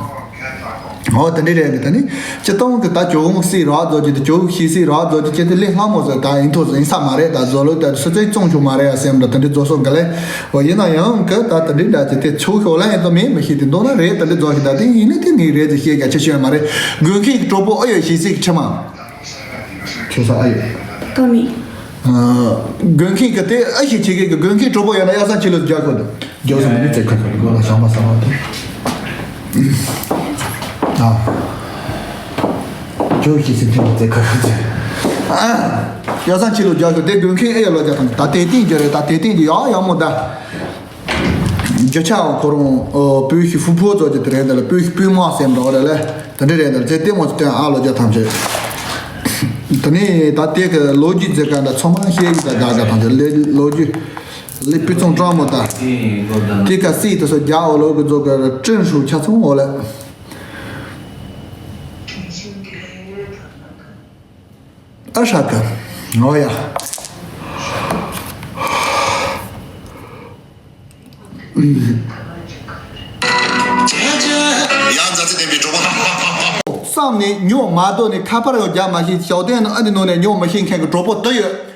ཨོ་དེ་འདྲའི་རེད་གི་དེ་ནི་སྤྱི་བཏང་གི་ད་ཇོ་ཧོང་སི་རག་རྫོ་རྒྱུ་དེ་ཇོ་ཧོང་ཤི་སི་རག་རྫོ་རྒྱུ་ཁྱེད་དེ་ལས་སླ་མོ་ཟེར་ད་ཡིན་ཐོག་ཡིན་ས་མ་རེད། ད་བཟོ་ལུགས་ད་སོ་སོའི་བཙོང་ཆོག་མ་རེད་ཡ་སེམས་ད་དེ་འདྲའི་བཟོ་སོང་གི་ལས་ཨོ་ཡིན་ན་ཡང་གི་ད་དེ་འདྲའི་འདྲ་ཅི་དེ་ཆོ་ཤོག་ལ་ཡིན་དོ་མེད་མི་ཤེས་དེ་འདོ་ན་རེད་ད་འདྲའི་བཟོ་ཤི་ད་དེ་ཡིན་ནི་དེ་ངའི་རེད་ཅི་ཤེས་ག་ཆེ་ཤོས་མ་རེད། དགོན་མཁན་གི་གྲོགས་པོ་ཨ་ཡོད་ཤི་སི་གི་ཁྲི་མ་ཆོ་ས་ཨ་ཡོད་དོ་མི་དགོན་མཁན་གི་དེ་ཨ་ཤི་ཆེ་གི་གི་དགོན་མཁན་གྲོགས་པོ་ཡོད་ན་ཡ་ས་ཆི་ལོ་རྒྱག་གོ་འདུག་རྒྱབ་སོང་མི་ཚེ་ཁ་ཁ་གི་ལ་བྱང་བ་ས་བ་དེ། ཨ། ཇོ་ཞིག་སེམས་ཅན་མི་ཚེ་ཁ་ཁ་ཚེ། ཨ། ཡ་སང་ཕྱི་ལོ་རྒྱག་གི་དེ་དགོན་མཁན་ཨེ་ཡ་ལོ་རྒྱག་དང་ད་དེ་སྟེང་རྒྱ་རེད་ད་དེ་སྟེང་གི་ཡག་ཡག་མོ་ད། རྒྱ་ཆ་ཁོ་རང་བོད་ཤི་ཧྥུ་ཕོ་ཚོ་གི་དེ་རེད་ད་ལ་བོད་ཤི་བོད་དམག་སེམས་འགྲོ་རེད་ལ་ད་འདྲ་རེད་ད་ལ་ཚེ་ལྟད་མོ་ཚོ་སྟོན་ཨ་ལོ་རྒྱག་ཐམས་ཅད། ད་ནི་ད་དེ་གི་ལོ་རྒྱུས་ཟེར་ག་འདྲ་ཚང་མ་ཤེས་ཡི་ད་དགའ་དགའ་ཐམས་ཅད་ལོ་རྒྱུས། ལི་པི་ཙོང་ཀྲང་མོ་ད། དེ་ཀ་སི་དེ་ཚོ་རྒྱ་འོ་ལོ་གི་ཛོ་གི་ཀྲིན་ཧྲུའུ་ཆ་ཚང་འོ་ལེ། ཨ་ཧྲ་གི། འོ་ཡ། ཡང་མཛའ་བརྩེ་ལྡན་པའི་གྲོགས་པོ། བསམ་ནས་ཉོ་མ་དོ་ནས་ཁ་པར་ཡང་རྒྱག་མ་ཤེས་ཞའོ་ཏན་ཨ་ནི་ནང་ནས་ཉོ་མི་ཤེས་མཁན་གི་གྲོགས་པོ་དུ་ཡོད།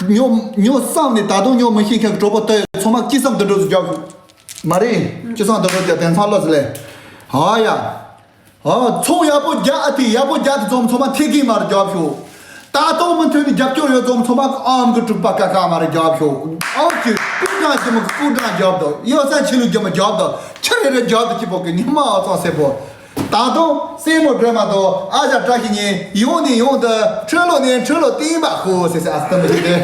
ཉོ་ཉོ་བསམ་ནས་ད་དུང་ཉོ་མི་ཤེས་མཁན་གྱི་གྲོགས་པོ་ལྟ་ཡོད་ཚང་མ་སྐྱིད་སམ་དུད་འགྲོ་ཚོ་རྒྱབ་ཤོག་མ་རེད་སྐྱིད་སམ་དུད་འགྲོ་རྒྱབ་དེང་སང་ལོ་ཟེར་ལེ། ཧ་ཡ། ཧ་ཚོང་ཡག་པོ་རྒྱག་ཨ་ཐི་ཡག་པོ་རྒྱག་དེ་ཚོ་ཚང་མ་ཐེ་གི་མར་རྒྱབ་ཤོག་ད་དུང་མུ་མཐུད་ནས་རྒྱབ་སྐྱོར་ཡོད་ཚོ་ཚང་མ་ཨམ་གི་དྲུག་པ་ཀ་ཁ་མར་རྒྱབ་ཤོག་ཨམ་གྱི་སྐུ་དྲང་གི་མི་སྐུ་དྲང་རྒྱབ་དོ་ཡོད་ས་ཆི་ལུ་རྒྱབ་མ་རྒྱབ་དོ་ཆི་རེ་རེ་རྒྱབ་དོ་ཁྱི་པོ་གི་ཉི་མ་ཨ་ཚང་སེ་པོ། ད་དུང་སྲས་མོ་སྒྲོལ་མ་དང་ཨ་ཞང་བཀྲ་ཤིས་གཉིས་ཡོང་ནས་ཡོང་དུ་ཁྲི་ལོ་ནས་ཁྲི་ལོ་བསྟན་པ་ཤོག་ཟེར་ཟེར་ཨ་སྟོན་པ་ཞིག་རེད།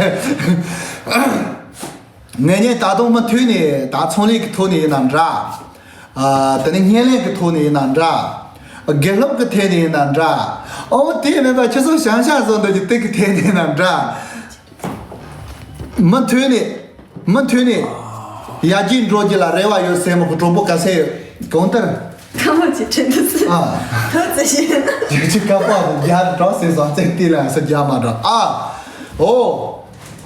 ངེད་གཉིས་ད་དུང་མུ་མཐུད་ནས་ད་ཚོང་ལས་ཀྱི་ཐོག་ནས་ཡིན་ན་འདྲ། ཨ་དེ་ནས་བརྙན་ལེན་གྱི་ཐོག་ནས་ཡིན་ན་འདྲ། དགེ་སློབ་ཀྱི་ཐད་ནས་ཡིན་ན་འདྲ། ཨོ་དེ་མིན་པ་ཁྱེད་ཚོ་ཞང་ཞང་བཟོ་འདོད་ཀྱི་དེ་གི་ཐད་ནས་ཡིན་ན་འདྲ། མུ་མཐུད་ནས། མུ་མཐུད་ནས། ཡར་རྒྱས་འགྲོ་རྒྱུ་ལ་རེ་བ་ཡོད་ཟེར་མོ་གི་གྲོགས་པོ་ག་ཚད་ཡོད་གང་ལྟར། ཁ་མ་ཅིག་ཁྲིད་འདུག་ཟེར། ཨ། ཐོབ་ཙི་ཞེ་ན། ཡུལ་གྱི་བཀའ་པོ་དང་རྒྱ་གྲོགས་ཟེར་སོང་ཙེག་ཏི་ལ་ས་རྒྱ་མ་འགྲོ་ཨ། ཨོ།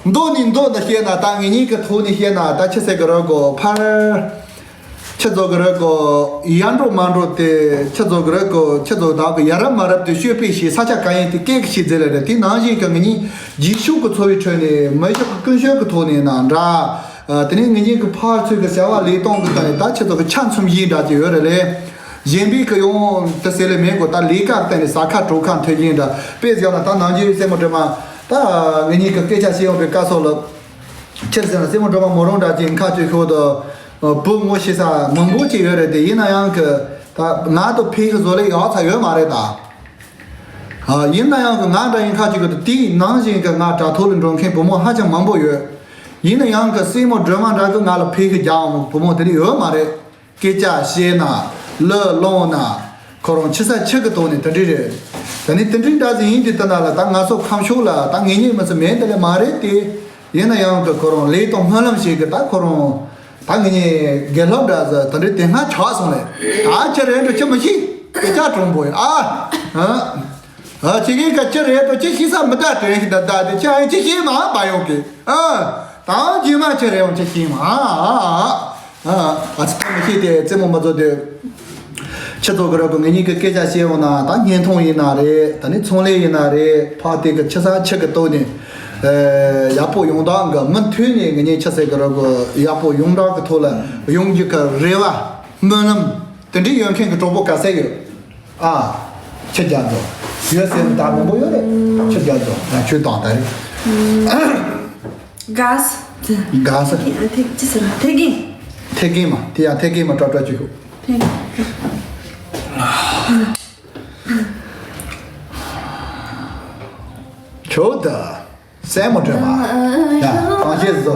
མདོ་ནི་མདོ་ནི་བཤད་ན་ད་ངེད་གཉིས་ཀྱི་ཐོག་ནས་བཤད་ན་ད་ཆི་ཟེར་གི་རོ་གོ་ཕར། ཁྱེད་ཚོ་གི་རེད་གོ། ཡར་འགྲོ་མར་འགྲོ་དེ་ཁྱེད་ཚོ་གི་རེད་གོ། ཁྱེད་ཚོ་བདག་གི་ཡ་རབས་མ་རབས་དེ་ཤོད་པའི་ཞིག་ས་ཆ་ག་ཡིན་དེ་སྐད་ཀྱི་ཞིག་མཛད་ལ་རེད། དེ་ནང་བཞིན་གི་ངེད་གཉིས་རྗེས་ཕྱོགས་ཀྱི་འཚོ་བའི་ཁྲོད་ནས་མི་ཞོག་གི་ཀུན་སྤྱོད་ཀྱི་ཐོག་ནས་ན་འདྲ། དེ་ནས་ངེད་གཉིས་ཀྱི་ཕར་ཚུར་གྱི་བྱ་བ་ལས་སྟངས་ཀྱི་སྟེང་ནས་ད་ཁྱེད་ཚོ་གི་ཆ་མཚུངས་ཡིན་འདྲ་ཅིག་ཡོད་རེད་ལེ། གཞན་པའི་གི་ཡོང་དེ་ཟེར་ལེ་མེད་གོ། ད་ལས་ཀ་སྟེང་ནས་ཟ་ཁ་དྲོ་ཁ་མཐུན་ཡིན་འདྲ་དཔེ་བཞག་ན་ད་ནང་རྒྱུ་སེ་མོ་དྲི་མ་ད་ངེད་གཉིས་ཀྱི་སྐད་ཆ་བཤད་ཡོང་པའི་སྐབས་སོགས་ལ། ཁྱེད་ཟེར་ན་སེ་མོ་སྒྲོལ་མ་མོ་རང་འདྲ་ཅིག་ཁ་ཅིག་ཤོག་ཏུ། བུ་ངོ་ཤེས་ས་མང་པོ་ཅིག་ཡོད་རེད་དེ་ཡིན་ན་ཡང་གི། ད་ང་དང་ཕའི་གི་བཟོ་ལས་ཡག་ཚ་ཡོད་མ་རེད་ད། ཡིན་ན་ཡང་གི་ང་འདྲ་ཡིན་ཁ་ཅིག་གི་དེའི་ནང་བཞིན་གི་ང་དྲ་ཐོག་ལ་འགྲོ་མཁན་བུ་མོ་ཧ་ཅང་མང་པོ་ཡོད། ཡིན་ན་ཡང་གི་སེ་མོ་སྒྲོལ་མ་འདྲ་གི་ང་ལ་ཕའི་གི་རྒྱག་འོང་བུ་མོ་དེ་འདྲ་ཡོད་མ་རེད། སྐད་ཆ་བཤད་ན། གླུ་བླངས་ན། ཁོ་རང་ཆི་ས་ཆི་གི་ཐོག་ནས་དེ་འདྲ་རེད། ད་ནི་དེ་འདྲའི་འདྲ་ཟིག་ཡིན་དུས་ད་ན་ལ་ད་ང་ཚོ་ཁམས་ཕྱོགས་ལ་ད་ངེད་གཉིས་མི་ཚེ་མེད་དེ་ལས་མ་རེད་དེ། ཡིན་ན་ཡང་གི་ཁོ་རང་ལས་དང་སྨོན་ལམ་ཞིག་གི་ད་ཁོ་རང་ད་ངེད་གཉིས་དགེ་སློབ་འདྲ་ཟིག་དེ་འདྲའི་དེ་སྔ་ཆགས་སོང་ལས། ད་ཁྱེད་རེད་འགྲོ་ཁྱེད་མི་ཤེས་སྐད་ཆ་དྲང་པོ་ཡིན་ཨ། ཨ། ཨ་ཁྱེད་ཀྱིས་ཀ་ཅི་རེད་དོ་ཅི་ཤེས་ས་མི་ད་དྲན་ཤི་ད་ད་དེ་ཁྱེད་ཨ་ཅི་ཤེས་མ་པ་ཡོང་གི། ཨ། ད་རྗེས་མ་ཁྱེད་རེད་ཡོང་ཅི་ཤེས་མ་ཨ་ཨ་ཨ། ཨ་ཨ་ཙི་ད་མི་ཤེས་དེ་རྩེད་མོ་མ་བཟོ་དེ། ཁྱེད་ཚོ་གི་ར་གི་ངེད་གཉིས་ཀྱི་སྐད་ཆ་བཤད་ཡོང་ན་ད་བརྙན་ཐུང་ཡིན་ན་རེད། ད་ནི་ཚོང་ལས་ཡིན་ན་རེད། ཕ་དེ་གི་ཆི་ས་ཆི་གི་ཐོག་ནས། ཨ། ཡག་པོ་ཡོང་སྟངས་གི་མུ་མཐུད་ནས་ངེད་གཉིས་ཆི་ཟེར་གི་ར་གི་ཡག་པོ་ཡོང་སྟངས་གི་ཐོག་ལ་ཡོང་རྒྱུ་གི་རེ་བ་སྨོན་ལམ་དེ་འདྲའི་ཡོད་མཁན་གི་གྲོགས་པོ་ག་ཚད་ཡོད། ཨ། ཁྱི་རྒྱ་མཚོ། ཡོད་ཟེར་ན་ད་མང་པོ་ཡོད་རེད། ཁྱི་རྒྱ་མཚོ་ང་ཁྱོད་དང་ད་རེད། ག་ས། ག་ས། ཐེ་ཅི་ཟེར་ན་ཐེ་གིན། ཐེ་གིན་མ་དེ་ཡང་ཐེ་གིན་མ་ཏྲ་ཏྲ་ཅིག་ཤོག་ཐེ་གིན། ཁྱོད་ད། སྲས་མོ་སྒྲོལ་མ། ཡ། གང་བྱེད་བཟོ།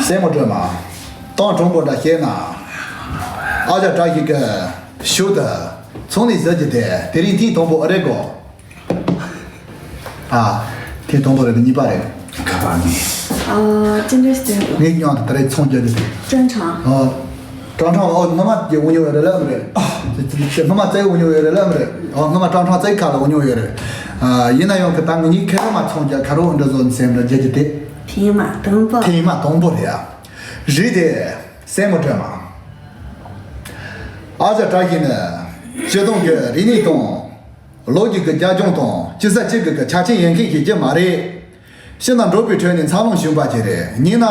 སྲས་མོ་སྒྲོལ་མ། གཏམ་དྲང་པོ་འདྲ་བཤད་ན། ཨ་ཅག་བཀྲ་ཤིས་ཀྱི་ཞུ་དུ། ཚོང་ལས་ཟེར་གྱི་དེ་དེ་རིང་ཐེངས་དང་པོ་ཨ་རེད་གོ། ཨ། ཐེངས་དང་པོ་རེད་གཉིས་པ་རེད། ག་པར་ནི། ཨ། ཅི་འདྲ་ཟེར། ངས་མཉམ་དུ་ད་རེས་ཚོང་རྒྱག་རྒྱུ་དེ། ཀྲང་ཁྲང་། ཨ། ཀྲང་ཁྲང་ཨོ་སྔ་མ་གི་འུ་ཉོ་ཡོད་རེད་ལབ་རེད། ཨ། སྔ་མ་རྩེ་འུ་ཉོ་ཡོད་རེད་ལབ་རེད། ཨ། སྔ་མ་ཀྲང་ཁྲང་རྩེ་ཁ་ལ་འུ་ཉོ་ཡོད་རེད། ཨ། ཡིན་ན་ཡང་གི་ད་ངེད་གཉིས་ཁ་མ་ཚོང་རྒྱག་ཁ་རོག་འདྲ་བཟོ་ནི་སེམས་ལ་རྒྱག་རྒྱུ་དེ། ཐེངས་མ་དང་པོ། ཐེངས་མ་དང་པོ་རེད་ཨ། རེད་དེ། སྲས་མོ་སྒྲོལ་མ། ཨ་ཅག་བཀྲ་ཤིས་ནི། སྤྱིར་བཏང་གི་རིག་གནས་དང་། ལོ་རྒྱུས་ཀྱི་རྒྱབ་ལྗོངས་དང་སྤྱི་ས་གཅིག་གི་གི་ཆ་རྐྱེན་ཡོད་མཁན་ཞིག་ཅིག་མ་རེད། ཕྱི་ནང་འགྲོ་བའི་ཁྲོད་ནས་འཚར་ལོངས་བྱུང་བ་ཅིག་རེད། ཡིན་ན།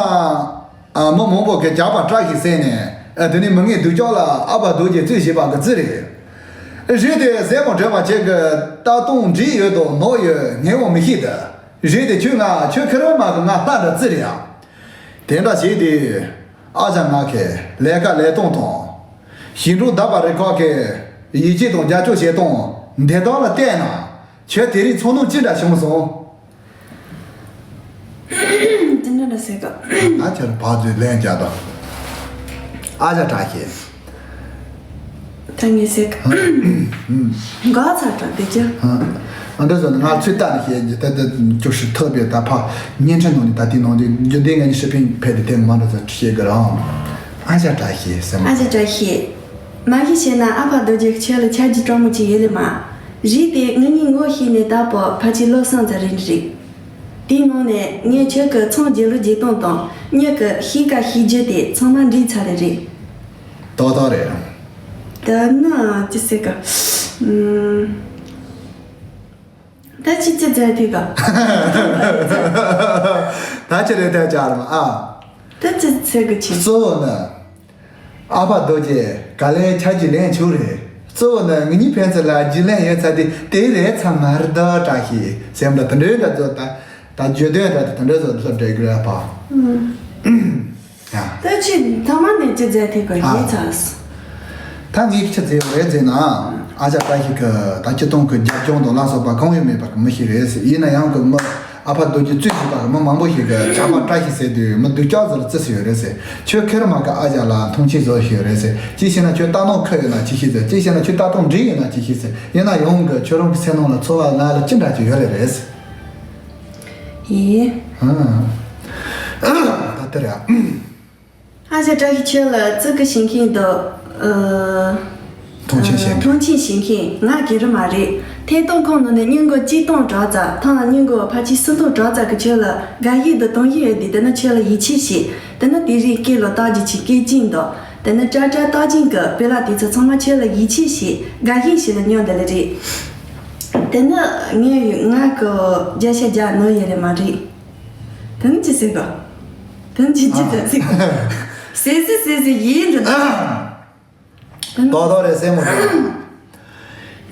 ཨ། མི་མང་པོ་གི་ཇག་པ་བཀྲ་ཤིས་ཟེར་ནས། ཨ། དེ་ནས་མི་ངན་སྡུག་ཅག་ལ་ཨ་ཕ་རྡོ་རྗེ་བཙུན་ཞེས་པ་གི་རྩི་རེད། རེད་དེ་སྲས་མོ་སྒྲོལ་མ་ཁྱེད་ཀྱི་ལྟ་སྟངས་འདྲིས་ཡོད་དོ་ནོར་ཡོད་ངས་འོང་མི་ཤེས་ད། རེད་དེ་ཁྱོད་ང་ཁྱོད་ཁེར་བ་མ་གི་ང་ལྷ་འདྲ་རྩི་རེད་ཨ། དེ་འདྲ་བྱས་ཏེ། ཨ་ཅག་ང་གི་ལས་ཀ་ལས་སྟངས་དང་། ཞིང་འབྲོག་བདག་པ་རེ་ཁག་གི་ཡིད་ཆེས་དང་རྒྱབ་སྐྱོར་བྱེད་སྟངས་འདི་དག་ལ་བལྟས་ན། ཁྱོད་དེ་རིང་ཚོར་སྣང་ཅི་འདྲ་བྱུང་སོང་། དེ་འདྲ་འདྲ་ཟེར་ག་ང་ཁྱེད་ལ་བག་ཚོད་ལན་རྒྱག་དང་། ཨ་ཅག་བཀྲ་ཤིས། ད་ངས་ཟེར་ག་འགག་ཚར་དྲ་དེ་ཅི། ཨ་འདྲ་ཟེར་ན་ང་ཚོས་ལྟ་ནས་བཤད་རྒྱུ་ད་ལྟ་བཅུ་བཞི་ཐུབ་པའི་ད་ཕ་བརྙན་འཕྲིན་ནང་ནས་ད་ལྟའི་ནང་དུ་རྒྱུ་ལྡན་ངས་ནི་ཧྲི་ཕིང་ཕེབས་ཏེ་དེ་མ་འདྲ་ཟེར་བཤད་གི་རང་། ཨ་ཅག་བཀྲ་ཤིས་ཟེར་མ། ཨ་ཅག་བཀྲ་ཤིས། མ་གཞི་བྱས་ན་ཨ་ཕ་རྡོ་རྗེ་ཁྱོད་ལ་ཆ་རྒྱུས་སྤྲང་མོ་ཅིག་ཡོད་ལེ་མ། རེད་དེ་ངེད་གཉིས་ངོ་ཤེས་ནས་ད་བར་ཕལ་ཆེར་ལོ་གསུམ་ཙམ་རེད་རེད། དེའི་ནང་ནས་ངས་ཁྱོད་ཀྱི་ཚོང་རྒྱག་ལུགས་རྒྱག་སྟངས་དང་མྱི་གི་ཤེས་ཀ་ཤེས་རྒྱུ་དེ་ཚང་མ་འདྲིས་ཚར་ལེ་རེད། ཏག་ཏག་རེད། ད་ནི་ཅི་ཟེར་ག་ཨུམ། ད་ཅི་ཅི་མཛད་ཐུབ་ག་ད་ཅི་རེད་ད་ཅར་མ་ཨ། ད་ཅི་ཟེར་གི་ཆེ། གཙོ་བོ་ནི། ཨ་ཕ་རྡོ་རྗེ་ག་ལེ་ཆ་རྒྱུས་ལེན་ཆོག་རེད། གཙོ་བོ་ནི་ངེད་གཉིས་ཕན་ཚུན་ལ་རྒྱུས་ལེན་ཡོད་ཚར་དུས་དེ་རེད་ཚང་མ་རེད་ད་བཀྲ་ཤིས་སེམས་ལ་དེ་འདྲའི་འདྲ་ཚོ་ད་ད་བརྗོད་དོན་འདྲ་དེ་འདྲ་ཚོ་ལྷོད་འདྲ་གི་རེད་ཕ། ཡ། ད་ཅི་ཐ་མ་ནས་ཅི་མཛད་ཐུབ་ག་ཨ། ཡིན་ཚར། ད་ངས་ཆི་ཟེར་བ་རེད་ཟེར་ན། ཨ་ཅག་བཀྲ་ཤིས་ཀྱི་ད་སྤྱིར་བཏང་གི་རྒྱབ་ལྗོངས་དང་ལ་སོགས་པ་གང་ཡང་མེད་པ་གི་མི་ཞིག་རེད་ཟེར། ཡིན་ན་ཡང་གི་མི་ ཨ་ཕ་རྡོ་རྗེ་བཙུན་ཞིག་དང་མི་མང་པོ་ཞིག་གིས་ཇག་པ་བཀྲ་ཤིས་ཟེར་དུས་མི་སྡུག་ཅག་ཚོ་ལ་བརྩི་སྲིད་ཡོད་རེད་ཟེར། ཁྱོད་ཁེར་མ་གི་ཨ་ཅག་ལ་མཐོང་ཆེན་བཟོ་ཞིག་ཡོད་རེད་ཟེར། གཅིག་བྱས་ན་ཁྱོད་རྟ་ནོར་ཁུར་ཡོད་ན་ཅི་ཤེས་ཟེར། གཅིག་བྱས་ན་ཁྱོད་རྟ་ཐོང་འདྲེ་ཡོད་ན་ཅི་ཤེས་ཟེར། ཡིན་ན་ཡང་གི་ཁྱོད་རང་གི་སེམས་ནང་ལ་ཚོར་བ་ང་ལ་ཅི་འདྲ་ཅིག་ཡོད་ལེ་རེད་ཟེར། ཡིན། ཨ། ད་དེ་རེད་ཨ། ཨ་ཅག་བཀྲ་ཤིས་ཁྱོད་ལ་བརྩི་བཀུར་བྱེད་མཁན་དང་། ཨ། མཐོང་ཆེན་བྱེད་མཁན། མཐོང་ཆེན་བྱེད་མཁན་ང་སྒེར་མ་རེད། ཐད་གཏོང་ཁང་ནང་ནས་སྙིང་གོ་གཅིག་སྟོང་གྲངས་ཙམ། ཐེངས་ལ་སྙིང་གོ་ཕལ་ཆེར་སུམ་སྟོང་གྲངས་ཙམ་གྱིས་ཁྱོད་ལ་དགའ་ཞེན་དང་དུང་ཞེན་ཡོད་དུས། དེ་ནི་ཁྱོད་ལ་ཡིད་ཆེས་བྱེད། དེ་ནི་དེ་རིང་སྐེ་ལ་རྟགས་ཀྱི་ཆེ་སྐེ་ཅིང་དང་། དེ་ནི་ཀྲ་ཀྲ་རྟགས་ཅན་གྱི་དཔེ་ལ་དེ་ཚོ་ཚང་མ་ཁྱོད་ལ་ཡིད་ཆེས་བྱེད། དགའ་ཞེན་བྱེད་ལ་སྙོན་དེ་ལ་རེད། དེ་ནི་ངའི་ང་གི་བརྒྱ་ཆ་བརྒྱ་ནོར་ཡོད་ལེ་མ་རེད། དེ་ནི་ཅི་ཟེར་གོ། དེ་ནི་ཅི་ཅི་ཟེར་ཟེར་གོ། ཟེར་ཟེར་ཟེར་ཟེར་ཡིན་འགྲོ། ཏོག་ཏོག་རེད་སེམས་མོ་དང་།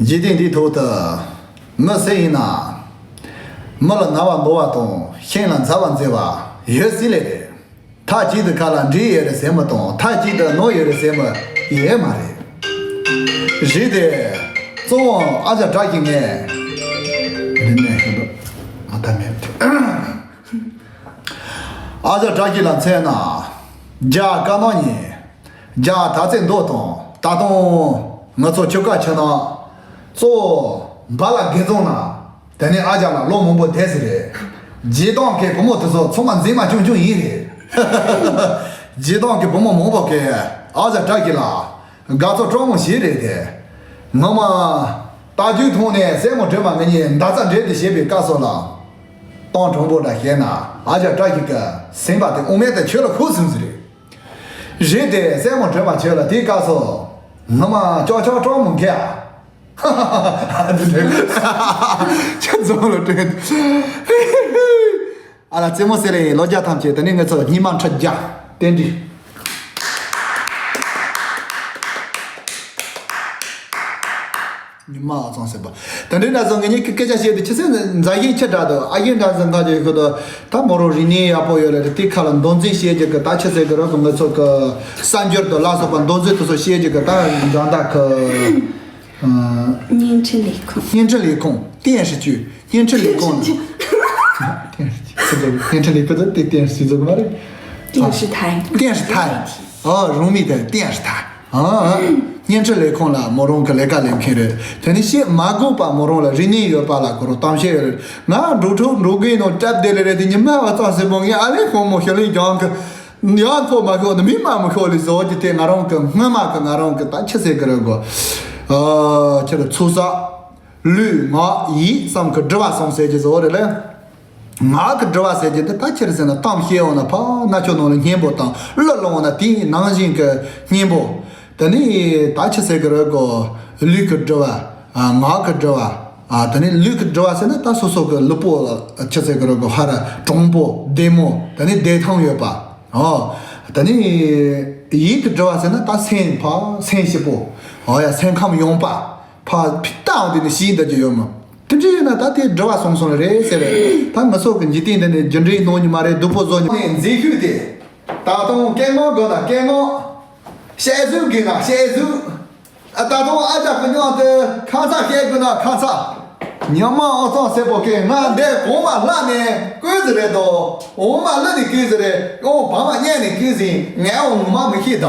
འཇིག་རྟེན་འདིའི་ཐོག་ཏུ། མི་སུ་ཡིན་ན། མི་ལ་ན་བ་འབོ་བ་དང་ཤིང་ལ་འཛའ་བ་མཛེས་པ་ཡོད་སྲིད་ལེ་རེད། མཐའ་གཅིག་ཏུ་ཁ་ལ་འདྲེ་ཡོད་རེད་ཟེར་མི་དང་མཐའ་གཅིག་ཏུ་ནོར་ཡོད་རེད་ཟེར་མི་ཡོད་མ་རེད། རེད་དེ། གཙོ་བོ་ཨ་ཅག་བཀྲ་ཤིས་ངས། འདི་ནས་ཤོད་དོ། ང་ད་མེད། ཨ་ཅག་བཀྲ་ཤིས་ལ་མཚོན་ན། རྒྱ་དཀར་ནག་གཉིས། རྒྱ་དར་རྩེ་མདོ་དང་ད་དུང་ང་ཚོ་ཆུ་ཁ་ཆུ་ནག་གཙོ་བོ་འབའ་ལ་དགེ་རྫོང་ན། དེ་ནས་ཨ་ཅག་ལ་ལོ་མང་པོ་བསྡད་ཟིན་རེད། རྗེས་དང་གི་བུ་མོ་དེ་ཚོ་ཚང་མ་མཛེས་མ་ཆུང་ཆུང་ཡིན་རེད། རྗེས་དང་གི་བུ་མོ་མང་པོ་གིས་ཨ་ཅག་བཀྲ་ཤིས་ལ་དགའ་ཚོར་སྤྲོ་མོ་བྱས་རེད་དེ། ངོ་མ། རྟ་རྒྱུག་ཐོག་ནས་སྲས་མོ་སྒྲོལ་མ་ང་གཉིས་མདའ་རྩ་འགྲན་དུ་བྱེད་པའི་སྐབས་སུ་ལ། གཏམ་དྲང་པོ་འདྲ་བཤད་ན་ཨ་ཅག་བཀྲ་ཤིས་ཀྱི་སེམས་པ་དེ་དབུ་མེད་དུ་ཆོས་ལ་ཁུག་ཟིན་ཟིན་རེད། རེད་དེ་སྲས་མོ་སྒྲོལ་མ་ཁྱོད་ལ་དེའི་སྐབས་སུ། ངོ་མ་ཅོག་ཅོག་སྤྲང་མོ་འགས། ཁྱེད་རྫོང་ལ་སྤྲད། ཨ་ལ་རྩེད་མོ་ཟེར་ལེ་ལོ་བརྒྱ་ཐམས་ཅད་དེ་ནས་ང་ཚོ་ཉི་མ་ཁྲི་བརྒྱ་རྟེན་འབྲེལ། ཉི་མ་ཨ་ཚང་ཟེར་བ། དེ་འདྲའི་འདྲ་བཟོ་ངེད་གཉིས་ཀྱི་སྐད་ཆ་བཤད་དུས་ཆི་ཟེར་མཛའ་ཡིན་ཁྱི་འདྲ་འདུག་ཨ་ཡིན་འདྲ་ཟེར་འགའ་ཅིག་ཡོད་ཁུ་དུ། ད་མོ་རང་རིག་གནས་ཡག་པོ་ཡོད་ལ་དེ་ཁ་ལ་མདོ་འཛིན་བཤད་རྒྱུ་གི་ད་ཆི་ཟེར་གི་རོ་གི་ང་ཚོ་གི་གསར་འགྱུར་དུ་ལ་སོགས་པ་མདོ་འཛིན་དུ་སོགས་བཤད་རྒྱུ་གི་ད་འདྲ་འདྲ་གི། བརྙན་འཕྲིན་ལས་ཁུངས། བརྙན་འཕྲིན་ལས་ཁུངས་电视剧། བརྙན་འཕྲིན་ལས་ཁུངས་ལ། བརྙན་འཕྲིན་ལས་ཁུངས་དེ་电视剧་ཟེར་གི་མ་རེད། 电视台། 电视台། ཨོ་རང་མིང་དེ་电视台། ཨོ། བརྙན་འཕྲིན་ལས་ཁུངས་ལ་མོ་རང་གི་ལས་ཀ་ལས་མཁན་རེད། དེ་ནི་བཤད་མ་དགོས་པ་མོ་རང་ལ་རིག་གནས་ཡོད་པ་ལ་ཁོ་རང་གཏམ་བཤད་ཡོད་རེད། ང་འབྲོག་ཕྲུག་འབྲོག་རྒན་ནང་སྐྲག་བསྡད་ལེ་རེད་དེ་ཉི་མ་བ་ཙམ་ཟེར་མོ་ངས་ཨ་ལས་ཁོང་མོ་ཤི་ལིང་ཀྱང་གི་ཡང་ཐོག་མ་ཤོར་ནི་མི་མ་མི་ཤོར་ལི་བཟོ་གི་དེ་ང་རང་གི་སྔོན་མ་གི་ང་རང་གི་ད་ཆི་ཟེར་གི་རེད་གོ། ཨ་ཁྱེད་ཚོ་ས། ལུས་ངག་ཡིད་གསུམ་གི་སྒྲུབ་པ་སོང་ཟེར་གྱི་བཟོ་རེད་ལེ། ངག་གི་སྒྲུབ་པ་ཟེར་གྱི་འདི་ད་ཆི་རེད་ཟེར་ན་གཏམ་བཤད་འོང་ན་ཕ་ན་ཆོ་ནང་ལ་སྙན་པོ་དང་གླུ་བླངས་འོང་ན་དེའི་ནང་བཞིན་གི་སྙན་པོ། དེ་ནི་ད་ཆི་ཟེར་གི་རེད་གོ། ལུས་ཀྱི་སྒྲུབ་པ། ཨ་ངག་གི་སྒྲུབ་པ། ཨ་དེ་ནི་ལུས་ཀྱི་སྒྲུབ་པ་ཟེར་ན་ད་སོ་སོ་གི་ལུས་པོ་ཆི་ཟེར་གི་རེད་གོ་ཧ་ར་དྲང་པོ་བདེ་མོ་དེ་ནི་བདེ་ཐང་ཡོད་པ། ཨོ། དེ་ནི་ཡིད་ཀྱི་སྒྲུབ་པ་ཟེར་ན་ད་སེམས་ཕ་སེམས་སྐྱིད་པོ། ཨོ་ཡ་སེམས་ཁམས་ཡངས་པ། ཕ་ཕི་ཏའང་དེ་ནི་ཤིང་འདི་ཀྱི་ཡོད་མོ། དེ་འདྲ་ཡིན་ན་ད་དེ་སྒྲུབ་པ་སོང་སོང་རེད་ཟེར་རེད། ད་ང་ཚོ་གི་འཇིག་རྟེན་འདི་ནི་རྒྱུ་འབྲས་སྣང་ནི་མ་རེད། སྡུག་པོ་བཟོ་ནི་མ་རེད། མཛེས་ཤོས་དེ། ད་དུང་སྐད་ངག་དགོས་ན་སྐད་ངག་བཤད་གཟུགས་དགོས་ན་བཤད་གཟུགས། ད་དུང་ཨ་ཅག་གི་མྱིང་དེ་ཁ་ཚ་བཤད་དགོས་ན་ཁ་ཚ། ཉི་མ་ཨོ་ཚང་སེར་པོ་ཁེ་ང་འདས་གོང་མ་ལྷ་ནས་བསྐོས་ཟེར་རེད་དོ། འོ་མ་ལྷ་ནས་བསྐོས་ཟེར་རེད། ཨོ་བ་མ་གཉན་ནས་བསྐོས་ཟིན་ངས་འོ་མ་མི་ཤེས་ད།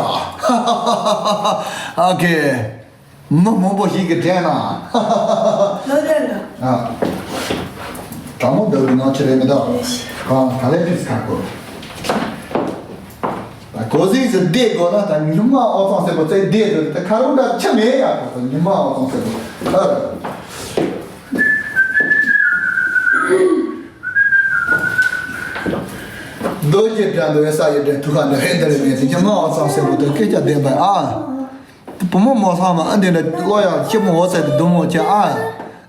ཨ་ཁེ། མི་མང་པོ་ཞིག་གིས་དྲན་ན། ལོ་ལོན་ལ། ཨ། དྲང་མོ་འདི་གི་ནང་ཆེ་རེད་མི་འདུག་ཨ་ག་ལེ་ཕིས་ཁ་གོ། ད་གོ་ཟིག་ཟིག་བསྡད་དགོས་ན་ད་ཉི་མ་ཨོ་ཚང་སེར་པོ་ཚེ་བསྡད་དགོས་ད་ཁ་རུང་འདྲ་ཆ་མེད་ཡ་གོ་ད་ཉི་མ་ཨོ་ཚང་སེར་པོ་ཨ། རྡོ་རྗེ་འདྲ་འདུག་ས་ཡི་འདྲ་ཐུག་ཁ་འདྲ་ཧེ་འདྲ་རེད་མེད་ཟེར་ཉི་མ་ཨོ་ཚང་སེར་པོ་ད་སྐད་ཆ་བདེན་པ་ཨ། བུ་མོ་མོ་ཚང་མ་ཨ་འདི་འདྲ་བློ་ཡག་སྐྱིད་མོ་འོ་ཟེར་དུ་སྡུག་མོ་ཆེ་ཨ།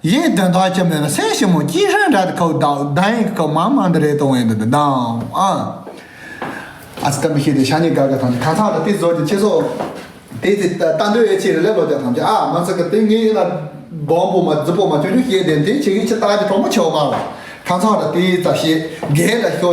ཡིན་དོན་དག་ཅི་མེད་ན་སེམས་ཞིམ་མོ་སྐྱིད་ཧྲན་འདྲ་དུ་ཁོ་བདག་བདག་ཡིན་ཁོ་མང་མང་འདི་རེད་དོ་ཡིན་འདི་འདི་དང་ཨ། ཨ་ཙི་ད་མི་ཤེས་དེ་ཤ་ཉེ་དགའ་དགའ་ཐང་ཆེ་ཁ་ཚང་ལ་དེ་བཟོ་རྒྱུ་ཆེ་སོ། དེ་དེ་ལྟ་འདོད་ཡོད་ཆེ་རེ་ལེ་ལོ་རྒྱ་ཐང་ཆེ་ཨ་མ་ཚ་གི་དེ་ངའི་ཡིན་ན་སྦོམ་པོ་མ་རྫི་པོ་མ་ཆུང་ཆུང་ཤེས་དེ་དེ་ཆེ་གི་ཆེ་ལྟ་གི་གྲོགས་མོ་ཆེ་བ་མ་རོ། ཁ་ཚང་ལ་དེ་ཙ་ཤེས་རྒན་ལ་ཤོ།